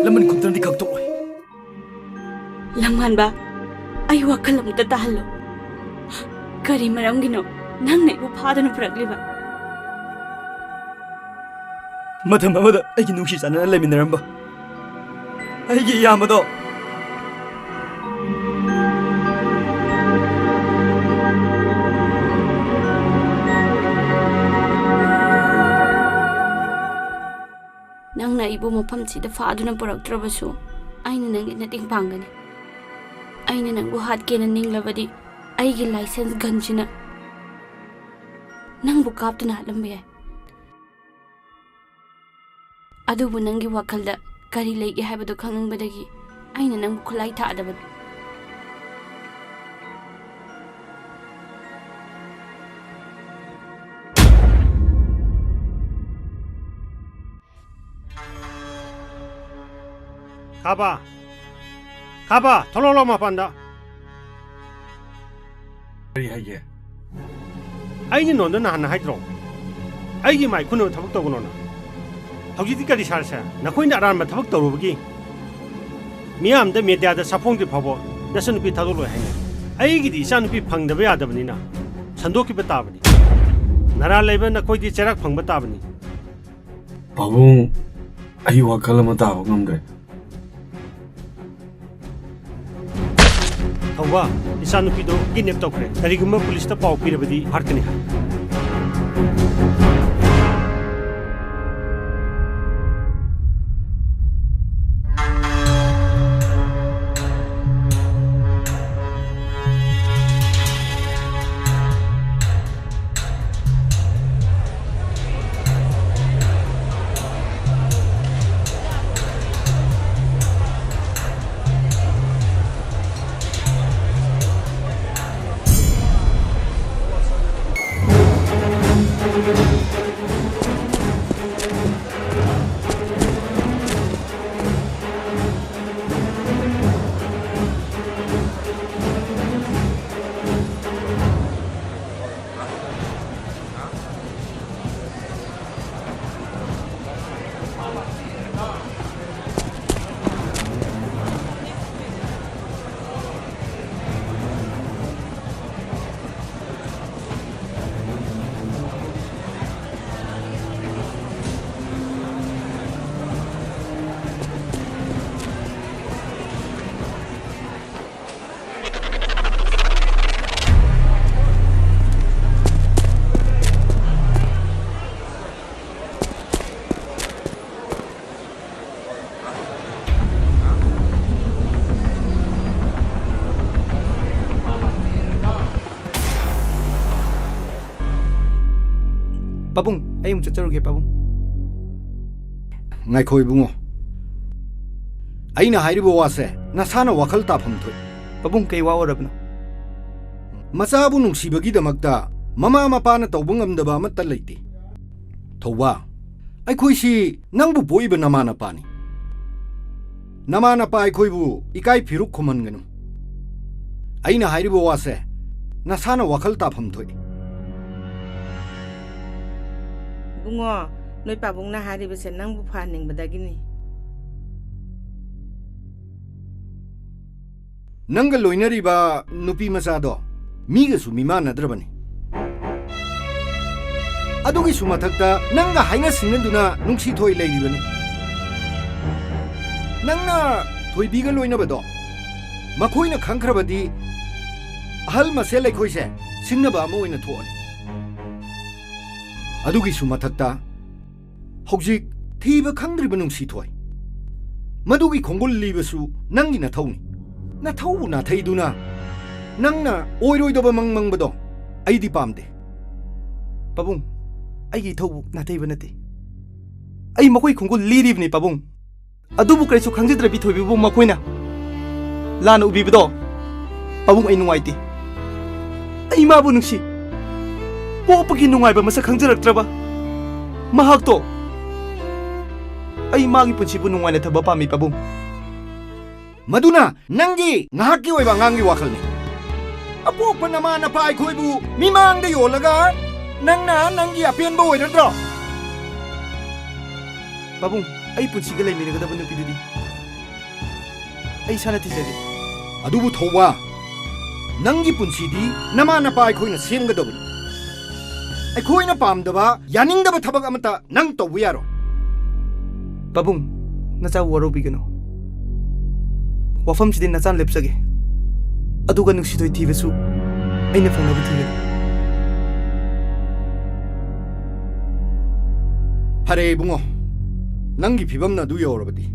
ꯂꯃꯟ ꯈꯨꯝꯇꯪꯗꯤ ꯈꯛꯇꯣꯛꯑꯣꯏ꯫ ꯂꯪꯃꯥꯟꯕ, ꯑꯩ ꯋꯥꯈꯜ ꯑꯃꯨꯛꯇ ꯇꯥꯍꯜꯂꯣ꯫ ꯀꯔꯤ ꯃꯔꯝꯒꯤꯅꯣ ꯅꯪꯅ ꯑꯩꯕꯨ ꯐꯥꯗꯨꯅ ꯄꯨꯔꯛꯂꯤꯕ? ꯃꯇꯝ ꯑꯃꯗ ꯑꯩꯒꯤ ꯅꯨꯡꯁꯤ ꯆꯥꯟꯅꯅ ꯂꯩꯃꯤꯟꯅꯔꯝꯕ ꯑꯩꯒꯤ ꯏꯌꯥꯝꯕꯗꯣ꯫ ꯅꯪꯅ ꯑꯩꯕꯨ ꯃꯐꯝꯁꯤꯗ ꯐꯥꯗꯨꯅ ꯄꯨꯔꯛꯇ꯭ꯔꯕꯁꯨ, ꯑꯩꯅ ꯅꯪꯒꯤ ꯃꯇꯦꯡ ꯄꯥꯡꯒꯅꯤ꯫ ꯑꯩꯅ ꯅꯪꯕꯨ ꯍꯥꯠꯀꯦꯅ ꯅꯤꯡꯂꯕꯗꯤ, ꯑꯩꯒꯤ ꯂꯥꯏꯁꯦꯟꯁ ꯒꯟꯁꯤꯅ ꯅꯪꯕꯨ ꯀꯥꯞꯇꯨꯅ ꯍꯥꯠꯂꯝꯕ ꯌꯥꯏ꯫ ꯑꯗꯨꯕꯨ ꯅꯪꯒꯤ ꯋꯥꯈꯜꯗ ꯀꯔꯤ ꯂꯩꯒꯦ ꯍꯥꯏꯕꯗꯨ ꯈꯪꯅꯤꯡꯕꯗꯒꯤ ꯑꯩꯅ ꯅꯪꯕꯨ ꯈꯨꯠꯂꯥꯏ ꯊꯥꯗꯕꯅꯤ꯫ ꯈꯥꯕ! ꯈꯥꯕ! ꯊꯣꯛꯂꯛꯂꯣ ꯃꯄꯥꯟꯗ! ꯀꯔꯤ ꯍꯥꯏꯒꯦ? ꯑꯩꯅ ꯅꯉꯣꯟꯗ ꯅꯍꯥꯟꯅ ꯍꯥꯏꯗ꯭ꯔꯣ, ꯑꯩꯒꯤ ꯃꯥꯏ ꯈꯨꯅꯕ ꯊꯕꯛ ꯇꯧꯒꯅꯣꯅ? ꯍꯧꯖꯤꯛꯇꯤ ꯀꯔꯤ ꯁꯥꯔꯁꯦ? ꯅꯈꯣꯏꯅ ꯑꯔꯥꯟꯕ ꯊꯕꯛ ꯇꯧꯔꯨꯕꯒꯤ ꯃꯤꯌꯥꯝꯗ, ꯃꯦꯗꯤꯌꯥꯗ ꯁꯥꯐꯣꯡꯗ꯭ꯔꯤ ꯐꯥꯎꯕ ꯅꯆꯟꯅꯨꯄꯤ ꯊꯥꯗꯣꯛꯂꯣꯏ ꯍꯥꯏꯅ꯫ ꯑꯩꯒꯤꯗꯤ ꯏꯆꯥꯅꯨꯄꯤ ꯐꯪꯗꯕ ꯌꯥꯗꯕꯅꯤꯅ ꯁꯟꯗꯣꯛꯈꯤꯕ ꯇꯥꯕꯅꯤ꯫ ꯅꯔꯥ ꯂꯩꯕ ꯅꯈꯣꯏꯗꯤ ꯆꯩꯔꯥꯛ ꯐꯪꯕ ꯇꯥꯕꯅꯤ꯫ ꯄꯥꯕꯨꯡ, ꯑꯩ ꯋꯥꯈꯜ ꯑꯃ ꯇꯥꯕ ꯉꯝꯗ꯭ꯔꯦ꯫ ꯊꯧꯕ, ꯏꯆꯥꯅꯨꯄꯤꯗꯣ ꯀꯤꯗꯅꯦꯞ ꯇꯧꯈ꯭ꯔꯦ꯫ ꯀꯔꯤꯒꯨꯝꯕ ꯄꯨꯂꯤꯁꯇ ꯄꯥꯎ ꯄꯤꯔꯕꯗꯤ ꯍꯥꯠꯀꯅꯤ ꯍꯥꯏ꯫ ꯄꯥꯕꯨꯡ, ꯑꯩ ꯑꯃꯨꯛ ꯆꯠꯆꯔꯨꯒꯦ, ꯄꯥꯕꯨꯡ꯫ ꯉꯥꯏꯈꯣ ꯏꯕꯨꯡꯉꯣ, ꯑꯩꯅ ꯍꯥꯏꯔꯤꯕ ꯋꯥꯁꯦ ꯅꯁꯥꯅ ꯋꯥꯈꯜ ꯇꯥꯐꯝ ꯊꯣꯛꯏ꯫ ꯄꯥꯕꯨꯡ, ꯀꯩ ꯋꯥ ꯑꯣꯏꯔꯕꯅꯣ? ꯃꯆꯥꯕꯨ ꯅꯨꯡꯁꯤꯕꯒꯤꯗꯃꯛꯇ ꯃꯃꯥ ꯃꯄꯥꯅ ꯇꯧꯕ ꯉꯝꯗꯕ ꯑꯃꯠꯇ ꯂꯩꯇꯦ꯫ ꯊꯧꯕꯥ, ꯑꯩꯈꯣꯏꯁꯤ ꯅꯪꯕꯨ ꯄꯣꯛꯏꯕ ꯅꯃꯥ ꯅꯄꯥꯅꯤ꯫ ꯅꯃꯥ ꯅꯄꯥ ꯑꯩꯈꯣꯏꯕꯨ ꯏꯀꯥꯏ ꯐꯤꯔꯨꯛ ꯈꯨꯝꯍꯟꯒꯅꯨ꯫ ꯑꯩꯅ ꯍꯥꯏꯔꯤꯕ ꯋꯥꯁꯦ ꯅꯁꯥꯅ ꯋꯥꯈꯜ ꯇꯥꯐꯝ ꯊꯣꯛꯏ꯫ ꯏꯕꯨꯡꯉꯣ, ꯅꯣꯏ ꯄꯥꯕꯨꯡꯅ ꯍꯥꯏꯔꯤꯕꯁꯦ ꯅꯪꯕꯨ ꯐꯍꯟꯅꯤꯡꯕꯗꯒꯤꯅꯤ꯫ ꯅꯪꯒ ꯂꯣꯏꯅꯔꯤꯕ ꯅꯨꯄꯤ ꯃꯆꯥꯗꯣ ꯃꯤꯒꯁꯨ ꯃꯤꯃꯥꯟꯅꯗ꯭ꯔꯕꯅꯤ꯫ ꯑꯗꯨꯒꯤꯁꯨ ꯃꯊꯛꯇ ꯅꯪꯒ ꯍꯥꯏꯅ ꯁꯤꯡꯅꯗꯨꯅ ꯅꯨꯡꯁꯤ ꯊꯣꯏ ꯂꯩꯔꯤꯕꯅꯤ꯫ ꯅꯪꯅ ꯊꯣꯏꯕꯤꯒ ꯂꯣꯏꯅꯕꯗꯣ ꯃꯈꯣꯏꯅ ꯈꯪꯈ꯭ꯔꯕꯗꯤ ꯑꯍꯜ ꯃꯁꯦꯜ ꯑꯩꯈꯣꯏꯁꯦ ꯁꯤꯡꯅꯕ ꯑꯃ ꯑꯣꯏꯅ ꯊꯣꯛꯑꯅꯤ꯫ ꯑꯗꯨꯒꯤꯁꯨ ꯃꯊꯛꯇ ꯍꯧꯖꯤꯛ ꯊꯤꯕ ꯈꯪꯗ꯭ꯔꯤꯕ ꯅꯨꯡꯁꯤ ꯊꯣꯏ, ꯃꯗꯨꯒꯤ ꯈꯣꯡꯒꯨꯜ ꯂꯤꯕꯁꯨ ꯅꯪꯒꯤ ꯅꯊꯧꯅꯤ꯫ ꯅꯊꯧꯕꯨ ꯅꯥꯊꯩꯗꯨꯅ ꯅꯪꯅ ꯑꯣꯏꯔꯣꯏꯗꯕ ꯃꯪ ꯃꯪꯕꯗꯣ ꯑꯩꯗꯤ ꯄꯥꯝꯗꯦ꯫ ꯄꯥꯕꯨꯡ, ꯑꯩꯒꯤ ꯏꯊꯧꯕꯨ ꯅꯥꯊꯩꯕ ꯅꯠꯇꯦ꯫ ꯑꯩ ꯃꯈꯣꯏ ꯈꯣꯡꯒꯨꯜ ꯂꯤꯔꯤꯕꯅꯤ, ꯄꯥꯕꯨꯡ꯫ ꯑꯗꯨꯕꯨ ꯀꯔꯤꯁꯨ ꯈꯪꯖꯗ꯭ꯔꯕꯤ ꯊꯣꯏꯕꯤꯕꯨ ꯃꯈꯣꯏꯅ ꯂꯥꯟꯅ ꯎꯕꯤꯕꯗꯣ, ꯄꯥꯕꯨꯡ, ꯑꯩ ꯅꯨꯡꯉꯥꯏꯇꯦ꯫ ꯑꯩ ꯃꯥꯕꯨ ꯅꯨꯡꯁꯤ꯫ ꯄꯣꯛꯄꯒꯤ ꯅꯨꯡꯉꯥꯏꯕ ꯃꯁꯛ ꯈꯪꯖꯔꯛꯇ꯭ꯔꯕ ꯃꯍꯥꯛꯇꯣ, ꯑꯩ ꯃꯥꯒꯤ ꯄꯨꯟꯁꯤꯕꯨ ꯅꯨꯡꯉꯥꯏꯅ ꯊꯝꯕ ꯄꯥꯝꯃꯤ, ꯄꯥꯕꯨꯡ꯫ ꯃꯗꯨꯅ ꯅꯪꯒꯤ ꯉꯥꯏꯍꯥꯛꯀꯤ ꯑꯣꯏꯕ ꯑꯉꯥꯡꯒꯤ ꯋꯥꯈꯜꯅꯤ꯫ ꯑꯄꯣꯛꯄ ꯅꯃꯥ ꯅꯄꯥ ꯑꯩꯈꯣꯏꯕꯨ ꯃꯤꯃꯥꯡꯗ ꯌꯣꯜꯂꯒ ꯅꯪꯅ ꯅꯪꯒꯤ ꯑꯄꯦꯟꯕ ꯑꯣꯏꯔꯗ꯭ꯔꯣ? ꯄꯥꯕꯨꯡ, ꯑꯩ ꯄꯨꯟꯁꯤꯒ ꯂꯩꯃꯤꯟꯅꯒꯗꯕ ꯅꯨꯄꯤꯗꯨꯗꯤ ꯑꯩ ꯏꯁꯥꯅ ꯊꯤꯖꯒꯦ꯫ ꯑꯗꯨꯕꯨ ꯊꯧꯕꯥ, ꯅꯪꯒꯤ ꯄꯨꯟꯁꯤꯗꯤ ꯅꯃꯥ ꯅꯄꯥ ꯑꯩꯈꯣꯏꯅ ꯁꯦꯝꯒꯗꯕꯅꯤ꯫ ꯑꯩꯈꯣꯏꯅ ꯄꯥꯝꯗꯕ, ꯌꯥꯅꯤꯡꯗꯕ ꯊꯕꯛ ꯑꯃꯠꯇ ꯅꯪ ꯇꯧꯕ ꯌꯥꯔꯣꯏ꯫ ꯄꯥꯕꯨꯡ, ꯅꯆꯥꯕꯨ ꯋꯥꯔꯧꯕꯤꯒꯅꯨ꯫ ꯋꯥꯐꯝꯁꯤꯗꯤ ꯅꯆꯥꯅ ꯂꯦꯞꯆꯒꯦ꯫ ꯑꯗꯨꯒ ꯅꯨꯡꯁꯤꯊꯣꯏ ꯊꯤꯕꯁꯨ ꯑꯩꯅ ꯐꯪꯅꯕ ꯊꯤꯒꯅꯤ꯫ ꯐꯔꯦ ꯏꯕꯨꯡꯉꯣ, ꯅꯪꯒꯤ ꯐꯤꯕꯝꯅ ꯑꯗꯨ ꯌꯧꯔꯕꯗꯤ꯫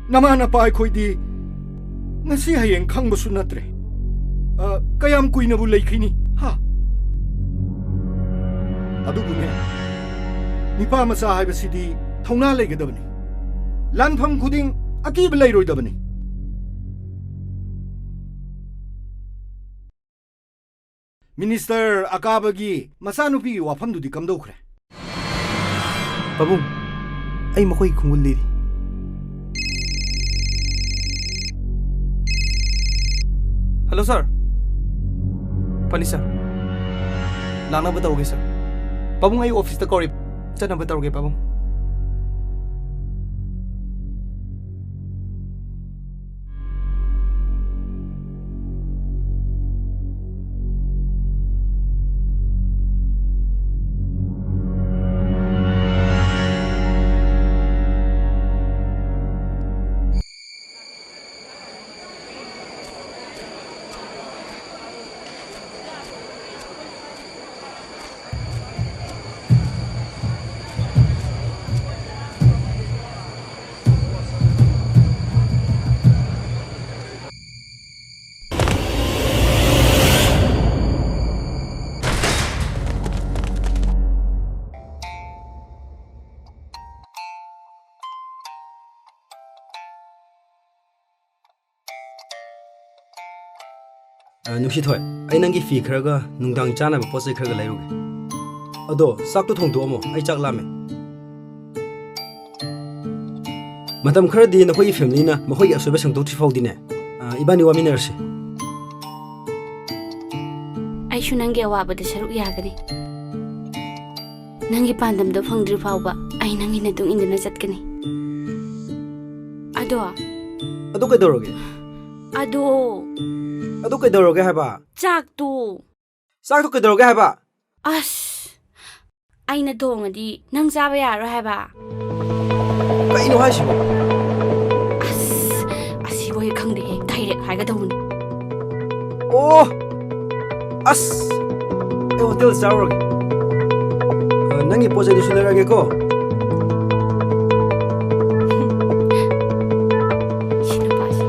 ꯅꯃꯥ ꯅꯄꯥ ꯑꯩꯈꯣꯏꯗꯤ ꯉꯁꯤ ꯍꯌꯦꯡ ꯈꯪꯕꯁꯨ ꯅꯠꯇ꯭ꯔꯦ꯫ ꯑ, ꯀꯌꯥꯝ ꯀꯨꯏꯅꯕꯨ ꯂꯩꯈꯤꯅꯤ? ꯍꯥ? ꯑꯗꯨꯕꯨꯅꯦ, ꯅꯤꯄꯥ ꯃꯆꯥ ꯍꯥꯏꯕꯁꯤꯗꯤ ꯊꯧꯅꯥ ꯂꯩꯒꯗꯕꯅꯤ꯫ ꯂꯥꯟꯐꯝ ꯈꯨꯗꯤꯡ ꯑꯀꯤꯕ ꯂꯩꯔꯣꯏꯗꯕꯅꯤ꯫ ꯃꯤꯅꯤꯁꯇꯔ ꯑꯀꯥꯕꯒꯤ ꯃꯆꯥꯅꯨꯄꯤꯒꯤ ꯋꯥꯐꯝꯗꯨꯗꯤ ꯀꯝꯗꯧꯈ꯭ꯔꯦ? ꯄꯥꯕꯨꯡ, ꯑꯩ ꯃꯈꯣꯏꯒꯤ ꯈꯣꯡꯒꯨꯜ ꯂꯤꯔꯤ꯫ ꯍꯜꯂꯣ, ꯁꯥꯔ꯫ ꯐꯅꯤ, ꯁꯥꯔ꯫ ꯂꯥꯛꯅꯕ ꯇꯧꯒꯦ, ꯁꯥꯔ꯫ ꯄꯥꯕꯨꯡ, ꯑꯩ ꯑꯣꯐꯤꯁꯇ ꯀꯧꯔꯤ꯫ ꯆꯠꯅꯕ ꯇꯧꯔꯒꯦ, ꯄꯥꯕꯨꯡ꯫ ꯑ, ꯅꯨꯡꯁꯤꯊꯣꯏ, ꯑꯩ ꯅꯪꯒꯤ ꯐꯤ ꯈꯔꯒ ꯅꯨꯡꯗꯥꯡ ꯆꯥꯅꯕ ꯄꯣꯠ ꯆꯩ ꯈꯔꯒ ꯂꯩꯔꯨꯒꯦ꯫ ꯑꯗꯣ ꯆꯥꯛꯇꯣ ꯊꯣꯡꯗꯣꯛꯑꯝꯃꯣ, ꯑꯩ ꯆꯥꯛ ꯂꯥꯝꯃꯦ꯫ ꯃꯇꯝ ꯈꯔꯗꯤ ꯅꯈꯣꯏꯒꯤ ꯐꯦꯃꯤꯂꯤꯅ ꯃꯈꯣꯏꯒꯤ ꯑꯁꯣꯏꯕ ꯁꯦꯡꯗꯣꯛꯇ꯭ꯔꯤ ꯐꯥꯎꯗꯤꯅꯦ, ꯑ, ꯏꯕꯥꯅꯤ ꯋꯥꯃꯤꯟꯅꯔꯁꯤ꯫ ꯑꯩꯁꯨ ꯅꯪꯒꯤ ꯑꯋꯥꯕꯗ ꯁꯔꯨꯛ ꯌꯥꯒꯅꯤ꯫ ꯅꯪꯒꯤ ꯄꯥꯟꯗꯝꯗꯣ ꯐꯪꯗ꯭ꯔꯤ ꯐꯥꯎꯕ ꯑꯩ ꯅꯪꯒꯤ ꯃꯇꯨꯡ ꯏꯟꯗꯨꯅ ꯆꯠꯀꯅꯤ꯫ ꯑꯗꯣ ꯑꯗꯨ ꯀꯩꯗꯧꯔꯒꯦ? ꯑꯗꯣ ꯑꯗꯨ ꯀꯩꯗꯧꯔꯒꯦ ꯍꯥꯏꯕ? ꯆꯥꯛꯇꯣ꯫ ꯆꯥꯛꯇꯣ ꯀꯩꯗꯧꯔꯒꯦ ꯍꯥꯏꯕ? ꯑꯁ, ꯑꯩꯅ ꯊꯣꯡꯉꯗꯤ ꯅꯪ ꯆꯥꯕ ꯌꯥꯔꯔꯣꯏ ꯍꯥꯏꯕ꯫ ꯀꯩꯅꯣ ꯍꯥꯏꯁꯤꯕꯣ? ꯑꯁ, ꯑꯁꯤꯕꯨ ꯍꯦꯛ ꯈꯪꯗꯦꯍꯦ, ꯗꯥꯏꯔꯦꯛ ꯍꯥꯏꯒꯗꯧꯕꯅꯤ꯫ ꯑꯣ, ꯑꯁ, ꯑꯩ ꯍꯣꯇꯦꯜ ꯆꯥꯔꯨꯔꯒꯦ꯫ ꯑ, ꯅꯪꯒꯤ ꯄꯣꯠ ꯆꯩꯗꯨꯁꯨ ꯂꯩꯔꯛꯑꯒꯦꯀꯣ꯫ ꯁꯤ ꯅꯨꯄꯥꯁꯤ꯫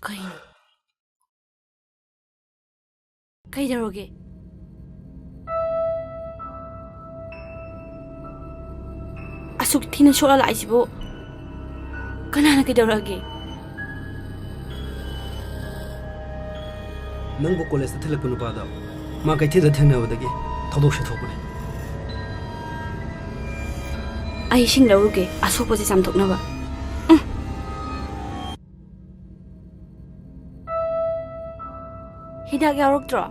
ꯀꯩꯅꯣ? ꯀꯩꯗꯧꯔꯒꯦ? ꯑꯁꯨꯛ ꯊꯤꯅ ꯁꯣꯛꯂ ꯂꯥꯛꯏꯁꯤꯕꯨ ꯀꯅꯥꯅ ꯀꯩꯗꯧꯔꯛꯑꯒꯦ? ꯅꯪꯕꯨ ꯀꯣꯂꯦꯖꯇ ꯊꯤꯜꯂꯛꯄ ꯅꯨꯄꯥꯗꯣ ꯃꯥ ꯀꯩꯊꯦꯜꯗ ꯊꯦꯡꯅꯕꯗꯒꯤ ꯊꯧꯗꯣꯛꯁꯦ ꯊꯣꯛꯄꯅꯦ꯫ ꯑꯩ ꯏꯁꯤꯡ ꯂꯧꯔꯨꯒꯦ, ꯑꯁꯣꯛꯄꯁꯦ ꯆꯥꯝꯊꯣꯛꯅꯕ꯫ ꯎꯝ꯫ ꯍꯤꯗꯥꯛ ꯌꯥꯎꯔꯛꯇ꯭ꯔꯣ?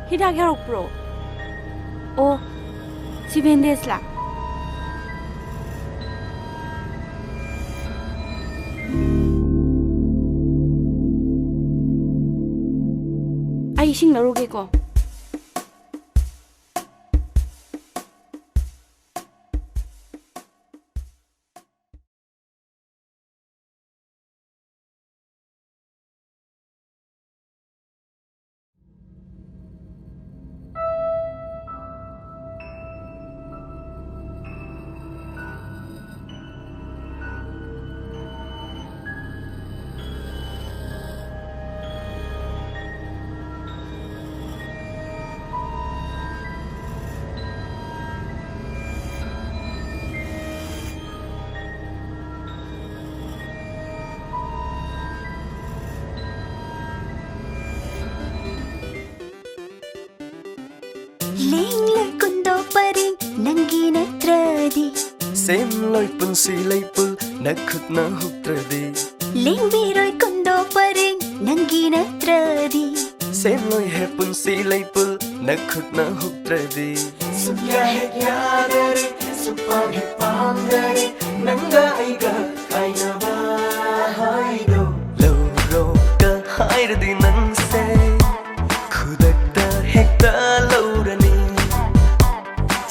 ꯍꯤꯗꯥꯛ ꯌꯥꯎꯔꯛꯄ꯭ꯔꯣ? ꯑꯣ, ꯁꯤ ꯕꯦꯟꯗꯦꯖꯂꯥ? ꯑꯩ ꯏꯁꯤꯡ ꯂꯧꯔꯨꯒꯦꯀꯣ꯫ ꯂꯦꯡꯂ ꯀꯨꯟꯗꯣ ꯄꯔꯦꯡ ꯅꯪꯒꯤ ꯅꯠꯇ꯭ꯔꯗꯤ꯫ ꯁꯦꯝꯂꯣꯏ ꯄꯨꯟꯁꯤ ꯂꯩꯄꯨꯜ ꯅꯈꯨꯠꯅ ꯍꯨꯛꯇ꯭ꯔꯗꯤ꯫ ꯂꯦꯡꯕꯤꯔꯣꯏ ꯀꯨꯟꯗꯣ ꯄꯔꯦꯡ ꯅꯪꯒꯤ ꯅꯠꯇ꯭ꯔꯗꯤ꯫ ꯁꯦꯝꯂꯣꯏ ꯍꯦ ꯄꯨꯟꯁꯤ ꯂꯩꯄꯨꯜ ꯅꯈꯨꯠꯅ ꯍꯨꯛꯇ꯭ꯔꯗꯤ꯫ ꯁꯨꯛꯌꯥ ꯍꯦꯛ ꯌꯥꯗꯔꯦ, ꯁꯨꯛꯄꯥꯝ ꯍꯦꯛ ꯄꯥꯝꯗꯔꯦ, ꯅꯪꯒ ꯑꯩꯒ ꯀꯥꯏꯅꯕ ꯍꯥꯏꯗꯣ꯫ ꯂꯧꯔꯣꯒ ꯍꯥꯏꯔꯗꯤ ꯅꯪꯁꯦ ꯈꯨꯗꯛꯇ ꯍꯦꯛꯇ ꯂꯧꯔꯅꯤ꯫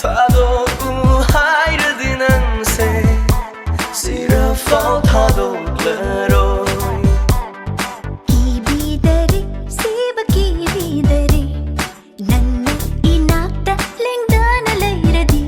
ꯊꯥꯗꯣꯛꯎ ꯍꯥꯏꯔꯗꯤ ꯅꯪꯁꯦ ꯁꯤꯔꯐꯥꯎ ꯊꯥꯗꯣꯛꯂꯔꯣꯏ꯫ ꯀꯤꯕꯤꯗꯔꯦ, ꯁꯤꯕ ꯀꯤꯕꯤꯗꯔꯦ, ꯅꯪꯅ ꯏꯅꯥꯛꯇ ꯂꯦꯡꯗꯅ ꯂꯩꯔꯗꯤ꯫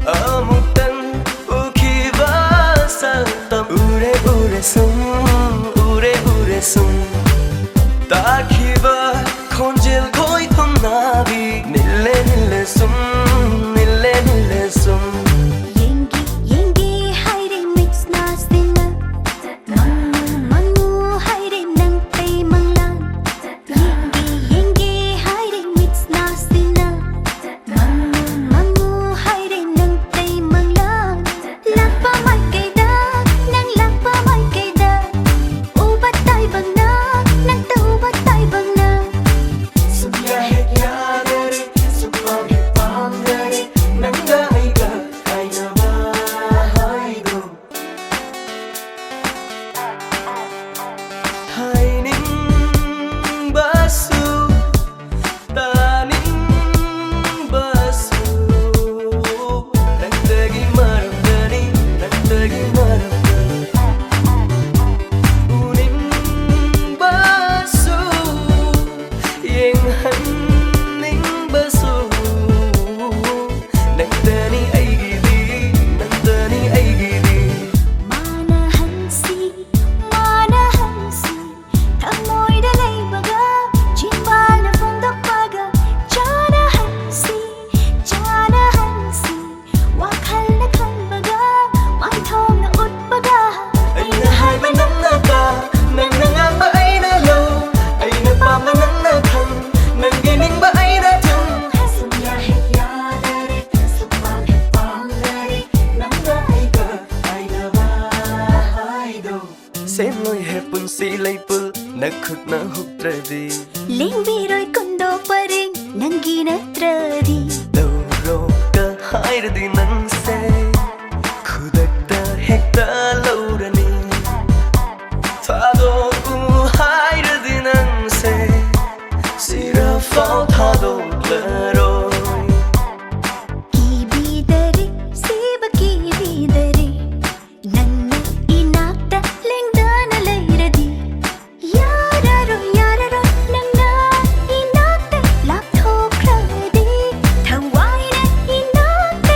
ꯑꯃꯨꯛꯇꯪ ꯎꯈꯤꯕ ꯁꯛꯇꯝ꯫ ꯎꯔꯦ ꯎꯔꯦ ꯁꯨꯝ, ꯎꯔꯦ ꯎꯔꯦ ꯁꯨꯝ, ꯇꯥꯈꯤꯕ ꯈꯣꯟꯖꯦꯜ ꯈꯣꯏꯊꯨꯝ ꯅꯥꯕꯤ꯫ ꯅꯤꯜꯂꯦ ꯅꯤꯜꯂꯦ ꯁꯨꯝ, ꯅꯤꯜꯂꯦ ꯅꯤꯜꯂꯦ ꯁꯨꯝ꯫ ꯌꯦꯡꯒꯦ ꯌꯦꯡꯒꯦ ꯍꯥꯏꯔꯦ ꯃꯤꯠꯁꯤꯅ ꯁꯤꯅ꯫ ꯃꯪꯉꯨ ꯃꯪꯉꯨ ꯍꯥꯏꯔꯦ ꯅꯪ ꯀꯩ ꯃꯪꯂꯥꯟ꯫ ꯌꯦꯡꯒꯦ ꯌꯦꯡꯒꯦ ꯍꯥꯏꯔꯦ ꯃꯤꯠꯁꯤꯅ ꯁꯤꯅ꯫ ꯃꯪꯉꯨ ꯃꯪꯉꯨ ꯍꯥꯏꯔꯦ ꯅꯪ ꯀꯩ ꯃꯪꯂꯥꯟ꯫ ꯂꯥꯛꯄ ꯃꯥꯏꯀꯩꯗ, ꯅꯪ ꯂꯥꯛꯄ ꯃꯥꯏꯀꯩꯗ꯫ ꯎꯕ ꯇꯥꯏꯕꯪꯅ, ꯅꯪ ꯇꯧꯕ ꯇꯥꯏꯕꯪꯅ꯫ ꯁꯨꯛꯌꯥ ꯍꯦꯛ ꯌꯥꯗꯔꯦ, ꯁꯨꯛꯄꯥꯝ ꯍꯦꯛ ꯄꯥꯝꯗꯔꯦ, ꯅꯪꯒ ꯑꯩꯒ ꯀꯥꯏꯅꯕ ꯍꯥꯏꯗꯣ꯫ ꯍꯥꯏꯅꯤꯡꯕꯁꯨ ꯇꯥꯅꯤꯡꯕꯁꯨ ꯅꯪꯗꯒꯤ ꯃꯔꯝꯗꯅꯤ, ꯅꯪꯗꯒꯤ ꯃꯔꯝꯗꯅꯤ꯫ ꯎꯅꯤꯡꯕꯁꯨ ꯌꯦꯡꯍꯟꯅꯤꯡꯕꯁꯨ ꯅꯪꯗꯅꯤ ꯑꯩꯒꯤꯗꯤ, ꯅꯪꯗꯅꯤ ꯑꯩꯒꯤꯗꯤ꯫ ꯃꯥꯅ ꯍꯪꯁꯤ, ꯃꯥꯅ ꯍꯪꯁꯤ, ꯊꯃꯣꯏꯗ ꯂꯩꯕꯒ ꯆꯤꯟꯕꯥꯜꯅ ꯐꯣꯡꯗꯣꯛꯄꯒ ꯆꯥꯅꯍꯟꯁꯤ, ꯆꯥꯅꯍꯟꯁꯤ꯫ ꯋꯥꯈꯜꯅ ꯈꯟꯕꯒ ꯃꯥꯏꯊꯣꯡꯅ ꯎꯠꯄꯒ ꯑꯩꯅ ꯍꯥꯏꯕ ꯅꯪꯅ ꯇꯥ, ꯅꯪꯅ ꯉꯥꯡꯕ ꯑꯩꯅ ꯂꯧ, ꯑꯩꯅ ꯄꯥꯝꯕ ꯅꯪꯅ ꯈꯪ, ꯅꯪꯒꯤ ꯅꯤꯡꯕ ꯑꯩꯅ ꯊꯨꯡ꯫ ꯁꯨꯡꯌꯥ ꯍꯦꯛ ꯌꯥꯗꯔꯦ, ꯁꯨꯛꯄꯥꯝ ꯍꯦꯛ ꯄꯥꯝꯗꯔꯦ, ꯅꯪꯒ ꯑꯩꯒ ꯀꯥꯏꯅꯕ ꯍꯥꯏꯗꯣ꯫ ꯁꯦꯝꯂꯣꯏꯍꯦ ꯄꯨꯟꯁꯤ ꯂꯩꯄꯨꯜ ꯅꯈꯨꯠꯅ ꯍꯨꯛꯇ꯭ꯔꯗꯤ꯫ ꯂꯦꯡꯕꯤꯔꯣꯏ ꯀꯨꯟꯗꯣ ꯄꯔꯦꯡ ꯅꯪꯒꯤ ꯅꯠꯇ꯭ꯔꯗꯤ꯫ ꯂꯧꯔꯣꯛꯀ ꯍꯥꯏꯔꯗꯤ ꯅꯪꯁꯦ ꯈꯨꯗꯛꯇ ꯍꯦꯛꯇ ꯂꯧꯔꯅꯤ꯫ ꯊꯥꯗꯣꯛꯎ ꯍꯥꯏꯔꯗꯤ ꯅꯪꯁꯦ ꯁꯤꯔꯐꯥꯎ ꯊꯥꯗꯣꯛꯂꯔꯣꯏ꯫ ꯀꯤꯕꯤꯗꯔꯦ, ꯁꯤꯕ ꯀꯤꯕꯤꯗꯔꯦ, ꯅꯪꯅ ꯏꯅꯥꯛꯇ ꯂꯦꯡꯗꯅ ꯂꯩꯔꯗꯤ꯫ ꯌꯥꯔꯔꯣꯏ, ꯌꯥꯔꯔꯣꯏ, ꯅꯪꯅ ꯏꯅꯥꯛꯇ ꯂꯥꯞꯊꯣꯛꯈ꯭ꯔꯗꯤ꯫ ꯊꯋꯥꯏꯅ ꯏꯅꯥꯛꯇ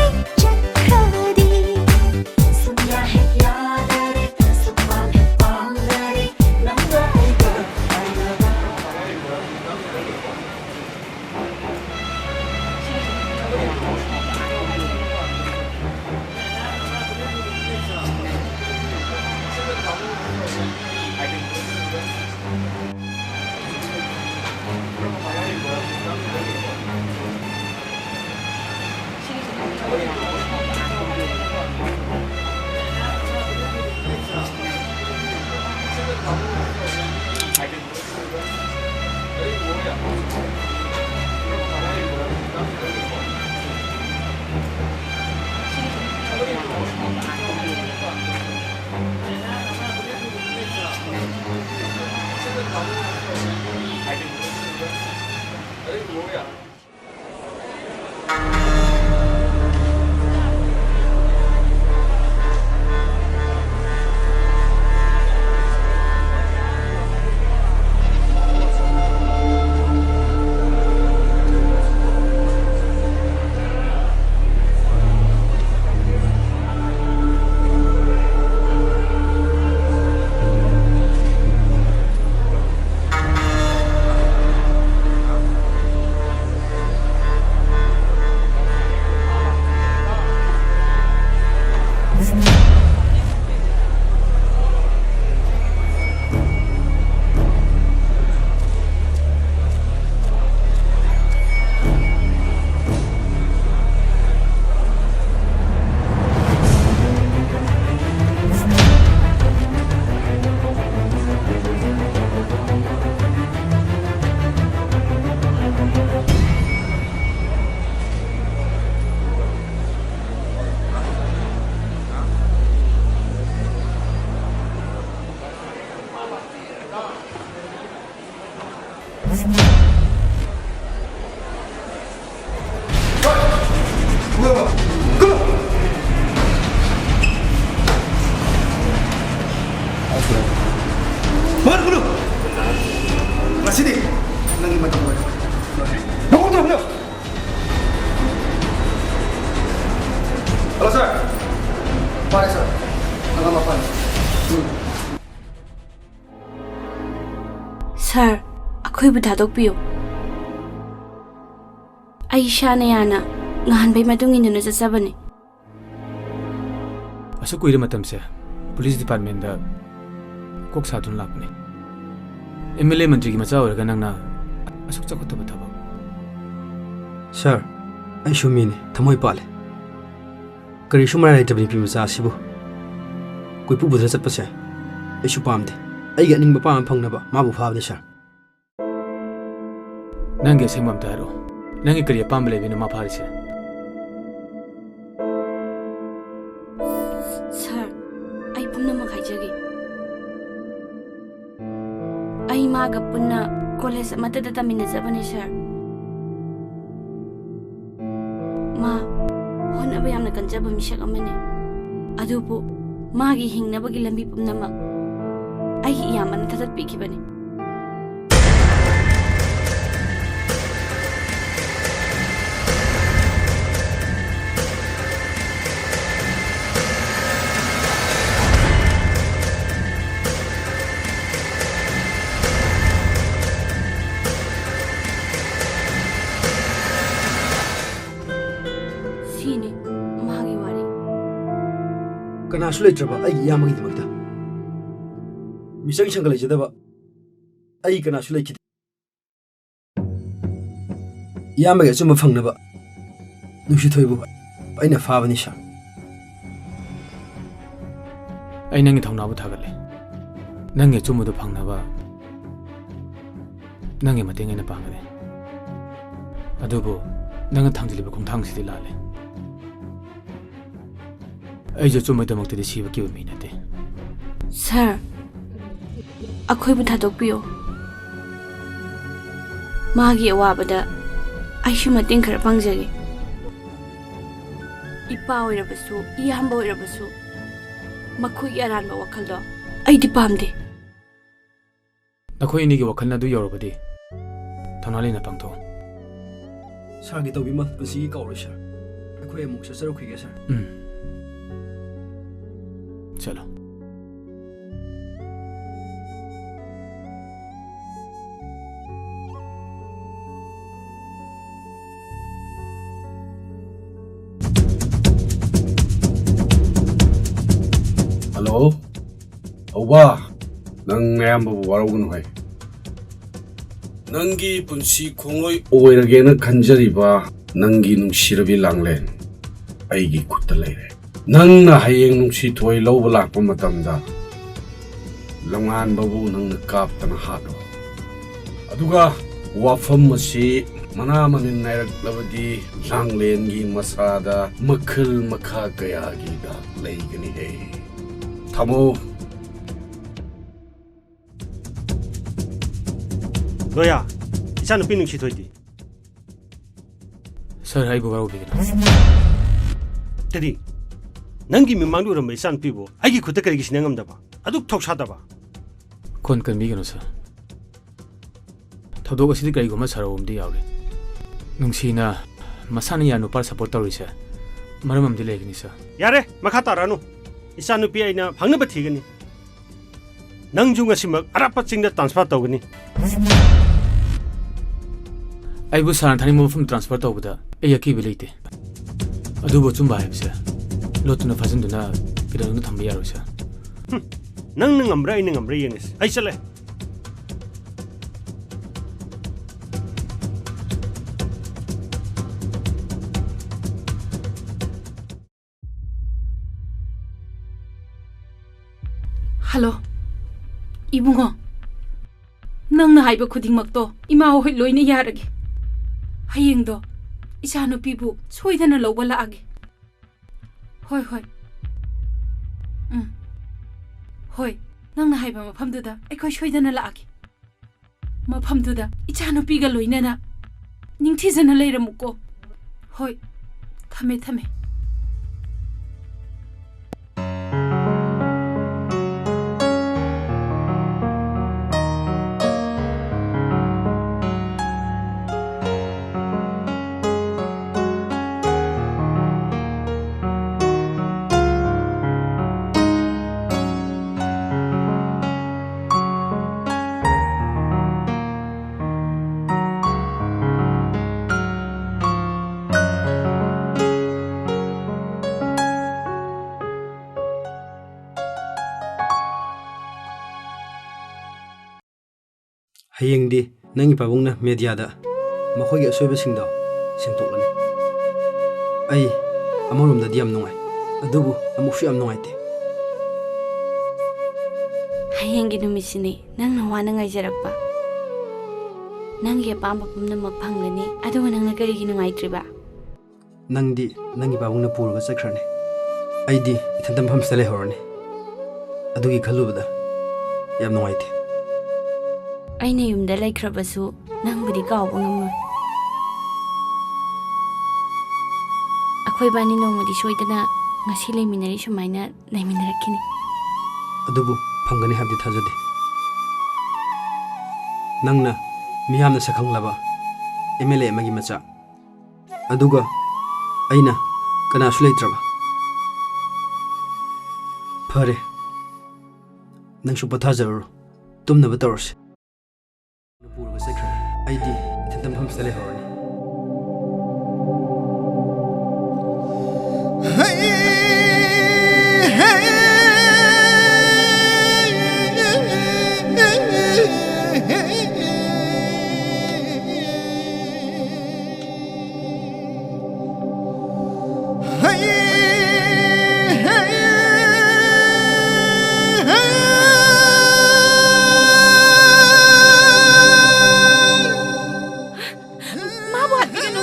ꯀꯨꯝꯃꯣ! ꯀꯨꯝꯃꯣ! ꯃꯥꯅ ꯀꯨꯝꯃꯣ! ꯉꯁꯤꯗꯤ ꯅꯪꯒꯤ ꯃꯇꯝ ꯑꯣꯏꯔꯦ꯫ ꯅꯈꯣꯡ ꯊꯝꯃꯨ! ꯍꯜꯂꯣ, ꯁꯥꯔ꯫ ꯐꯔꯦ, ꯁꯥꯔ꯫ ꯅꯪ ꯑꯃ ꯐꯔꯦ꯫ ꯎꯝ꯫ ꯁꯥꯔ, ꯑꯩꯈꯣꯏꯕꯨ ꯊꯥꯗꯣꯛꯄꯤꯌꯨ꯫ ꯑꯩ ꯏꯁꯥꯅ ꯌꯥꯅ ꯉꯍꯥꯟꯕꯩ ꯃꯇꯨꯡ ꯏꯟꯗꯨꯅ ꯆꯠꯆꯕꯅꯤ꯫ ꯑꯁꯨꯛ ꯀꯨꯏꯔ ꯃꯇꯝꯁꯦ ꯄꯨꯂꯤꯁ ꯗꯤꯄꯥꯔꯠꯃꯦꯟꯗ ꯀꯣꯛ ꯁꯥꯗꯨꯅ ꯂꯥꯛꯄꯅꯦ꯫ ꯑꯦꯝ ꯑꯦꯜ ꯑꯦ ꯃꯟꯇ꯭ꯔꯤꯒꯤ ꯃꯆꯥ ꯑꯣꯏꯔꯒ ꯅꯪꯅ ꯑꯁꯨꯛ ꯆꯥꯎꯈꯠꯇꯕ ꯊꯕꯛ꯫ ꯁꯥꯔ, ꯑꯩꯁꯨ ꯃꯤꯅꯤ, ꯊꯃꯣꯏ ꯄꯥꯜꯂꯤ꯫ ꯀꯔꯤꯁꯨ ꯃꯔꯥꯏ ꯂꯩꯇꯕ ꯅꯨꯄꯤ ꯃꯆꯥ ꯑꯁꯤꯕꯨ ꯀꯣꯏꯄꯨ ꯄꯨꯗꯨꯅ ꯆꯠꯄꯁꯦ ꯑꯩꯁꯨ ꯄꯥꯝꯗꯦ꯫ ꯑꯩꯒꯤ ꯑꯅꯤꯡꯕ ꯑꯄꯥꯝꯕ ꯐꯪꯅꯕ ꯃꯥꯕꯨ ꯐꯥꯕꯅꯤ, ꯁꯥꯔ꯫ ꯅꯪꯒꯤ ꯑꯁꯦꯡꯕ ꯑꯝꯇ ꯍꯥꯏꯔꯛꯑꯣ꯫ ꯅꯪꯒꯤ ꯀꯔꯤ ꯑꯄꯥꯝꯕ ꯂꯩꯕꯩꯅꯣ ꯃꯥ ꯐꯥꯔꯤꯁꯦ? ꯁꯥꯔ, ꯑꯩ ꯄꯨꯝꯅꯃꯛ ꯍꯥꯏꯖꯒꯦ꯫ ꯑꯩ ꯃꯥꯒ ꯄꯨꯟꯅ ꯀꯣꯂꯦꯖ ꯑꯃꯠꯇꯗ ꯇꯝꯃꯤꯟꯅꯖꯕꯅꯦ, ꯁꯥꯔ꯫ ꯃꯥ ꯍꯣꯠꯅꯕ ꯌꯥꯝꯅ ꯀꯟꯖꯕ ꯃꯤꯁꯛ ꯑꯃꯅꯤ꯫ ꯑꯗꯨꯕꯨ ꯃꯥꯒꯤ ꯍꯤꯡꯅꯕꯒꯤ ꯂꯝꯕꯤ ꯄꯨꯝꯅꯃꯛ ꯑꯩꯒꯤ ꯏꯌꯥꯝꯕꯅ ꯊꯥꯗꯠꯄꯤꯈꯤꯕꯅꯤ꯫ ꯁꯤꯅꯤ ꯃꯥꯒꯤ ꯋꯥꯔꯤ꯫ ꯀꯅꯥꯁꯨ ꯂꯩꯇ꯭ꯔꯕ ꯑꯩꯒꯤ ꯏꯌꯥꯝꯕꯒꯤꯗꯃꯛꯇ ꯃꯤꯆꯪ ꯁꯪꯒ ꯂꯩꯖꯗꯕ ꯑꯩ ꯀꯅꯥꯁꯨ ꯂꯩꯈꯤꯗꯦ꯫ ꯏꯌꯥꯝꯕꯒꯤ ꯑꯆꯨꯝꯕ ꯐꯪꯅꯕ ꯅꯨꯡꯁꯤꯊꯣꯏꯕꯨ ꯑꯩꯅ ꯐꯥꯕꯅꯤ, ꯁꯥꯔ꯫ ꯑꯩ ꯅꯪꯒꯤ ꯊꯧꯅꯥꯕꯨ ꯊꯥꯒꯠꯂꯦ꯫ ꯅꯪꯒꯤ ꯑꯆꯨꯝꯕꯗꯨ ꯐꯪꯅꯕ ꯅꯪꯒꯤ ꯃꯇꯦꯡ ꯑꯩꯅ ꯄꯥꯡꯒꯅꯤ꯫ ꯑꯗꯨꯕꯨ ꯅꯪꯅ ꯊꯥꯡꯖꯤꯜꯂꯤꯕ ꯈꯣꯡꯊꯥꯡꯁꯤꯗꯤ ꯂꯥꯜꯂꯦ꯫ ꯑꯩꯁꯨ ꯑꯆꯨꯝꯕꯒꯤꯗꯃꯛꯇꯗꯤ ꯁꯤꯕ ꯀꯤꯕ ꯃꯤ ꯅꯠꯇꯦ꯫ ꯁꯥꯔ, ꯑꯩꯈꯣꯏꯕꯨ ꯊꯥꯗꯣꯛꯄꯤꯌꯣ꯫ ꯃꯥꯒꯤ ꯑꯋꯥꯕꯗ ꯑꯩꯁꯨ ꯃꯇꯦꯡ ꯈꯔ ꯄꯥꯡꯖꯒꯦ꯫ ꯏꯄꯥ ꯑꯣꯏꯔꯕꯁꯨ, ꯏꯌꯥꯝꯕ ꯑꯣꯏꯔꯕꯁꯨ, ꯃꯈꯣꯏꯒꯤ ꯑꯔꯥꯟꯕ ꯋꯥꯈꯜꯗꯣ ꯑꯩꯗꯤ ꯄꯥꯝꯗꯦ꯫ ꯅꯈꯣꯏ ꯑꯅꯤꯒꯤ ꯋꯥꯈꯜꯅ ꯑꯗꯨ ꯌꯧꯔꯕꯗꯤ ꯊꯧꯅꯥ ꯂꯩꯅ ꯄꯥꯡꯊꯣꯛꯎ꯫ ꯁꯥꯔꯒꯤ ꯇꯧꯕꯤꯃꯜ ꯄꯨꯟꯁꯤꯒꯤ ꯀꯥꯎꯔꯣꯏ, ꯁꯥꯔ꯫ ꯑꯩꯈꯣꯏ ꯑꯃꯨꯛ ꯆꯠꯆꯔꯨꯈꯤꯒꯦ, ꯁꯥꯔ꯫ ꯎꯝ꯫ ꯆꯠꯂꯣ꯫ ꯍꯜꯂꯣ꯫ ꯍꯧꯕ, ꯅꯪ ꯅꯌꯥꯝꯕꯕꯨ ꯋꯥꯔꯧꯒꯅꯨ ꯍꯥꯏ꯫ ꯅꯪꯒꯤ ꯄꯨꯟꯁꯤ ꯈꯣꯡꯂꯣꯏ ꯑꯣꯏꯔꯒꯦꯅ ꯈꯟꯖꯔꯤꯕ ꯅꯪꯒꯤ ꯅꯨꯡꯁꯤꯔꯕꯤ ꯂꯥꯡꯂꯦꯟ ꯑꯩꯒꯤ ꯈꯨꯠꯇ ꯂꯩꯔꯦ꯫ ꯅꯪꯅ ꯍꯌꯦꯡ ꯅꯨꯡꯁꯤꯊꯣꯏ ꯂꯧꯕ ꯂꯥꯛꯄ ꯃꯇꯝꯗ ꯂꯝꯉꯥꯟꯕꯕꯨ ꯅꯪꯅ ꯀꯥꯞꯇꯅ ꯍꯥꯠꯂꯣ꯫ ꯑꯗꯨꯒ ꯋꯥꯐꯝ ꯑꯁꯤ ꯃꯅꯥ ꯃꯅꯤꯟ ꯅꯥꯏꯔꯛꯂꯕꯗꯤ ꯂꯥꯡꯂꯦꯟꯒꯤ ꯃꯁꯥꯗ ꯃꯈꯜ ꯃꯈꯥ ꯀꯌꯥꯒꯤ ꯗꯥꯛ ꯂꯩꯒꯅꯤꯍꯦ꯫ ꯊꯝꯃꯣ꯫ ꯂꯣꯌꯥ, ꯏꯆꯥꯅꯨꯄꯤ ꯅꯨꯡꯁꯤꯊꯣꯏꯗꯤ? ꯁꯥꯔ, ꯑꯩꯕꯨ ꯋꯥꯔꯧꯕꯤꯒꯅꯨ꯫ ꯀꯔꯤ? ꯅꯪꯒꯤ ꯃꯤꯃꯥꯡꯗ ꯎꯔꯝꯕ ꯏꯆꯥꯅꯨꯄꯤꯕꯨ ꯑꯩꯒꯤ ꯈꯨꯠꯇ ꯀꯔꯤꯒꯤ ꯁꯤꯟꯅ ꯉꯝꯗꯕ? ꯑꯗꯨꯛ ꯊꯧꯁꯥꯗꯕ? ꯈꯣꯟ ꯀꯟꯕꯤꯒꯅꯨ, ꯁꯥꯔ꯫ ꯊꯧꯗꯣꯛ ꯑꯁꯤꯗ ꯀꯔꯤꯒꯨꯝꯕ ꯁꯥꯔ ꯑꯃꯗꯤ ꯌꯥꯎꯔꯦ꯫ ꯅꯨꯡꯁꯤꯅ ꯃꯁꯥꯅ ꯌꯥ ꯅꯨꯄꯥ ꯁꯄꯣꯔꯠ ꯇꯧꯔꯤꯁꯦ ꯃꯔꯝ ꯑꯃꯗꯤ ꯂꯩꯒꯅꯤ, ꯁꯥꯔ꯫ ꯌꯥꯔꯦ, ꯃꯈꯥ ꯇꯥꯔꯛꯑꯅꯨ꯫ ꯏꯆꯥꯅꯨꯄꯤ ꯑꯩꯅ ꯐꯪꯅꯕ ꯊꯤꯒꯅꯤ꯫ ꯅꯪꯁꯨ ꯉꯁꯤꯃꯛ ꯑꯔꯥꯞꯄ ꯆꯤꯡꯗ ꯇ꯭ꯔꯥꯟꯁꯐꯔ ꯇꯧꯒꯅꯤ꯫ ꯑꯩꯕꯨ ꯁꯥꯔꯅ ꯊꯥꯅꯤꯡꯕ ꯃꯐꯝ ꯇ꯭ꯔꯥꯟꯁꯐꯔ ꯇꯧꯕꯗ ꯑꯩ ꯑꯀꯤꯕ ꯂꯩꯇꯦ꯫ ꯑꯗꯨꯕꯨ ꯑꯆꯨꯝꯕ ꯍꯥꯏꯕꯁꯦ ꯂꯣꯠꯇꯨꯅ ꯐꯥꯖꯤꯟꯗꯨꯅ ꯀꯩꯗꯧꯅꯨꯡꯗ ꯊꯝꯕ ꯌꯥꯔꯣꯏ, ꯁꯥꯔ꯫ ꯍꯨꯝ, ꯅꯪꯅ ꯉꯝꯕ꯭ꯔꯥ ꯑꯩꯅ ꯉꯝꯕ꯭ꯔꯥ ꯌꯦꯡꯉꯁꯤ꯫ ꯑꯩ ꯆꯠꯂꯦ꯫ ꯍꯜꯂꯣ, ꯏꯕꯨꯡꯉꯣ꯫ ꯅꯪꯅ ꯍꯥꯏꯕ ꯈꯨꯗꯤꯡꯃꯛꯇꯣ ꯏꯃꯥ ꯍꯣꯏ ꯂꯣꯏꯅ ꯌꯥꯔꯒꯦ꯫ ꯍꯌꯦꯡꯗꯣ ꯏꯆꯥꯅꯨꯄꯤꯕꯨ ꯁꯣꯏꯗꯅ ꯂꯧꯕ ꯂꯥꯛꯑꯒꯦ꯫ ꯍꯣꯏ, ꯍꯣꯏ꯫ ꯎꯝ꯫ ꯍꯣꯏ, ꯅꯪꯅ ꯍꯥꯏꯕ ꯃꯐꯝꯗꯨꯗ ꯑꯩꯈꯣꯏ ꯁꯣꯏꯗꯅ ꯂꯥꯛꯑꯒꯦ꯫ ꯃꯐꯝꯗꯨꯗ ꯏꯆꯥꯅꯨꯄꯤꯒ ꯂꯣꯏꯅꯅ ꯅꯤꯡꯊꯤꯖꯅ ꯂꯩꯔꯝꯃꯨꯀꯣ꯫ ꯍꯣꯏ, ꯊꯝꯃꯦ, ꯊꯝꯃꯦ꯫ ꯍꯌꯦꯡꯗꯤ ꯅꯪꯒꯤ ꯄꯥꯕꯨꯡꯅ ꯃꯦꯗꯤꯌꯥꯗ ꯃꯈꯣꯏꯒꯤ ꯑꯁꯣꯏꯕꯁꯤꯡꯗꯣ ꯁꯦꯡꯗꯣꯛꯂꯅꯤ꯫ ꯑꯩ ꯑꯃꯔꯣꯝꯗꯗꯤ ꯌꯥꯝ ꯅꯨꯡꯉꯥꯏ, ꯑꯗꯨꯕꯨ ꯑꯃꯨꯛꯁꯨ ꯌꯥꯝ ꯅꯨꯡꯉꯥꯏꯇꯦ꯫ ꯍꯌꯦꯡꯒꯤ ꯅꯨꯃꯤꯠꯁꯤꯅꯤ ꯅꯪꯅ ꯋꯥꯅ ꯉꯥꯏꯖꯔꯛꯄ꯫ ꯅꯪꯒꯤ ꯑꯄꯥꯝꯕ ꯄꯨꯝꯅꯃꯛ ꯐꯪꯂꯅꯤ, ꯑꯗꯨꯒ ꯅꯪꯅ ꯀꯔꯤꯒꯤ ꯅꯨꯡꯉꯥꯏꯇ꯭ꯔꯤꯕ? ꯅꯪꯗꯤ ꯅꯪꯒꯤ ꯄꯥꯕꯨꯡꯅ ꯄꯨꯔꯒ ꯆꯠꯈ꯭ꯔꯅꯤ, ꯑꯩꯗꯤ ꯏꯊꯟꯇ ꯃꯐꯝꯁꯤꯗ ꯂꯩꯍꯧꯔꯅꯤ꯫ ꯑꯗꯨꯒꯤ ꯈꯜꯂꯨꯕꯗ ꯌꯥꯝ ꯅꯨꯡꯉꯥꯏꯇꯦ꯫ ꯑꯩꯅ ꯌꯨꯝꯗ ꯂꯩꯈ꯭ꯔꯕꯁꯨ ꯅꯪꯕꯨꯗꯤ ꯀꯥꯎꯕ ꯉꯝꯃꯣꯏ꯫ ꯑꯩꯈꯣꯏꯕꯥꯅꯤ ꯅꯣꯡꯃꯗꯤ ꯁꯣꯏꯗꯅ ꯉꯁꯤ ꯂꯩꯃꯤꯟꯅꯔꯤ ꯁꯨꯃꯥꯏꯅ ꯂꯩꯃꯤꯟꯅꯔꯛꯈꯤꯅꯤ꯫ ꯑꯗꯨꯕꯨ ꯐꯪꯒꯅꯤ ꯍꯥꯏꯕꯗꯤ ꯊꯥꯖꯗꯦ꯫ ꯅꯪꯅ ꯃꯤꯌꯥꯝꯅ ꯁꯛꯈꯪꯂꯕ ꯑꯦꯝ ꯑꯦꯜ ꯑꯦ ꯑꯃꯒꯤ ꯃꯆꯥ, ꯑꯗꯨꯒ ꯑꯩꯅ ꯀꯅꯥꯁꯨ ꯂꯩꯇ꯭ꯔꯕ꯫ ꯐꯔꯦ, ꯅꯪꯁꯨ ꯄꯣꯊꯥꯖꯔꯨꯔꯣ, ꯇꯨꯝꯅꯕ ꯇꯧꯔꯁꯤ꯫ ꯄꯨꯔꯒ ꯆꯠꯈ꯭ꯔꯦ꯫ ꯑꯩꯗꯤ ꯏꯊꯟꯇ ꯃꯐꯝꯁꯤꯗ ꯂꯩꯍꯧꯔꯅꯤ꯫ ꯃꯥꯕꯨ ꯍꯥꯠꯄꯤꯒꯅꯨ꯫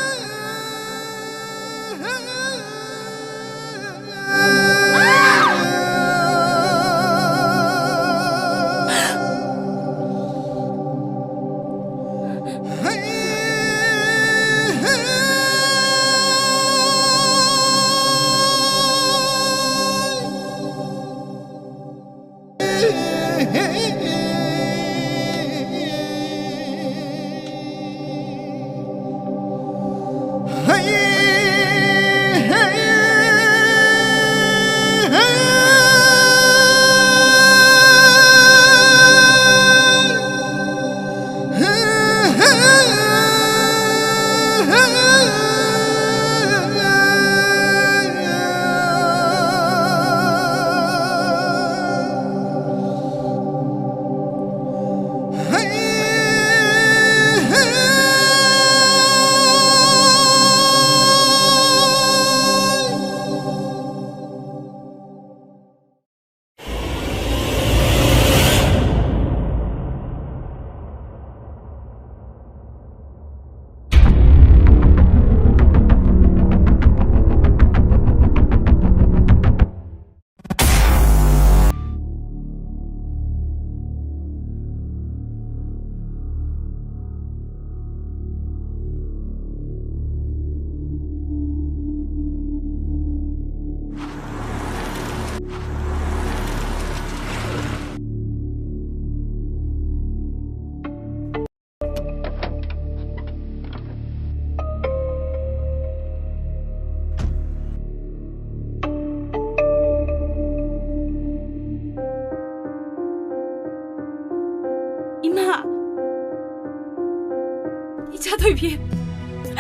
ꯊꯣꯏꯕꯤ,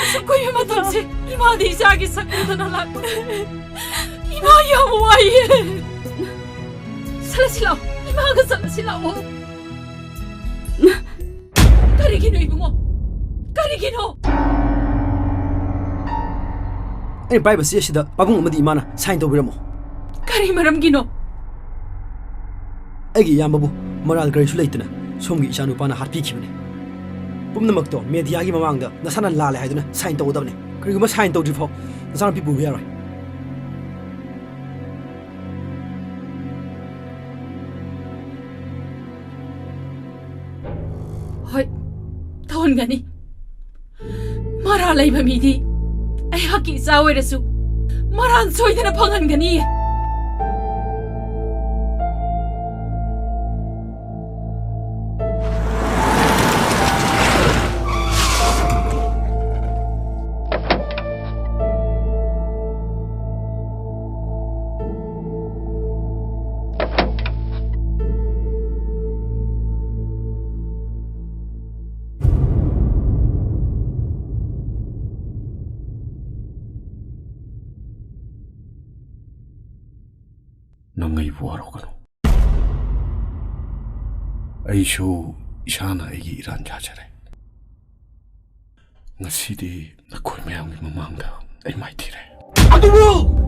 ꯑꯁꯨꯛ ꯀꯨꯏꯕ ꯃꯇꯝꯁꯦ ꯏꯃꯥꯗꯤ ꯏꯆꯥꯒꯤ ꯁꯛ ꯎꯗꯅ ꯂꯥꯛꯄ꯫ ꯏꯃꯥ ꯌꯥꯝ ꯋꯥꯏꯌꯦ꯫ ꯆꯠꯂꯁꯤ ꯂꯥꯛꯑꯣ, ꯏꯃꯥꯒ ꯆꯠꯂꯁꯤ ꯂꯥꯛꯑꯣ꯫ ꯀꯔꯤꯒꯤꯅꯣ ꯏꯕꯨꯡꯉꯣ? ꯀꯔꯤꯒꯤꯅꯣ? ꯑꯩꯅ ꯄꯥꯏꯕ ꯆꯦ ꯑꯁꯤꯗ ꯄꯥꯕꯨꯡ ꯑꯃꯗꯤ ꯏꯃꯥꯅ ꯁꯥꯏꯟ ꯇꯧꯕꯤꯔꯝꯃꯣ꯫ ꯀꯔꯤ ꯃꯔꯝꯒꯤꯅꯣ? ꯑꯩꯒꯤ ꯏꯌꯥꯝꯕꯕꯨ ꯃꯔꯥꯜ ꯀꯔꯤꯁꯨ ꯂꯩꯇꯅ ꯁꯣꯝꯒꯤ ꯏꯆꯥꯅꯨꯄꯥꯅ ꯍꯥꯠꯄꯤꯈꯤꯕꯅꯤ꯫ ꯄꯨꯝꯅꯃꯛꯇꯣ ꯃꯦꯗꯤꯌꯥꯒꯤ ꯃꯃꯥꯡꯗ ꯅꯁꯥꯅ ꯂꯥꯜꯂꯦ ꯍꯥꯏꯗꯨꯅ ꯁꯥꯏꯟ ꯇꯧꯒꯗꯕꯅꯤ꯫ ꯀꯔꯤꯒꯨꯝꯕ ꯁꯥꯏꯟ ꯇꯧꯗ꯭ꯔꯤ ꯐꯥꯎ ꯅꯆꯥꯅꯨꯄꯤ ꯄꯨꯕ ꯌꯥꯔꯣꯏ꯫ ꯍꯣꯏ, ꯇꯧꯍꯟꯒꯅꯤ꯫ ꯃꯔꯥꯜ ꯂꯩꯕ ꯃꯤꯗꯤ ꯑꯩꯍꯥꯛꯀꯤ ꯏꯆꯥ ꯑꯣꯏꯔꯁꯨ ꯃꯔꯥꯜ ꯁꯣꯏꯗꯅ ꯐꯪꯍꯟꯒꯅꯤ꯫ ꯅꯪ ꯑꯩꯕꯨ ꯋꯥꯔꯧꯒꯅꯨ꯫ ꯑꯩꯁꯨ ꯏꯁꯥꯅ ꯑꯩꯒꯤ ꯏꯔꯥꯟ ꯌꯥꯖꯔꯦ꯫ ꯉꯁꯤꯗꯤ ꯅꯈꯣꯏ ꯃꯌꯥꯝꯒꯤ ꯃꯃꯥꯡꯗ ꯑꯩ ꯃꯥꯏꯊꯤꯔꯦ꯫ ꯑꯗꯨꯕꯨ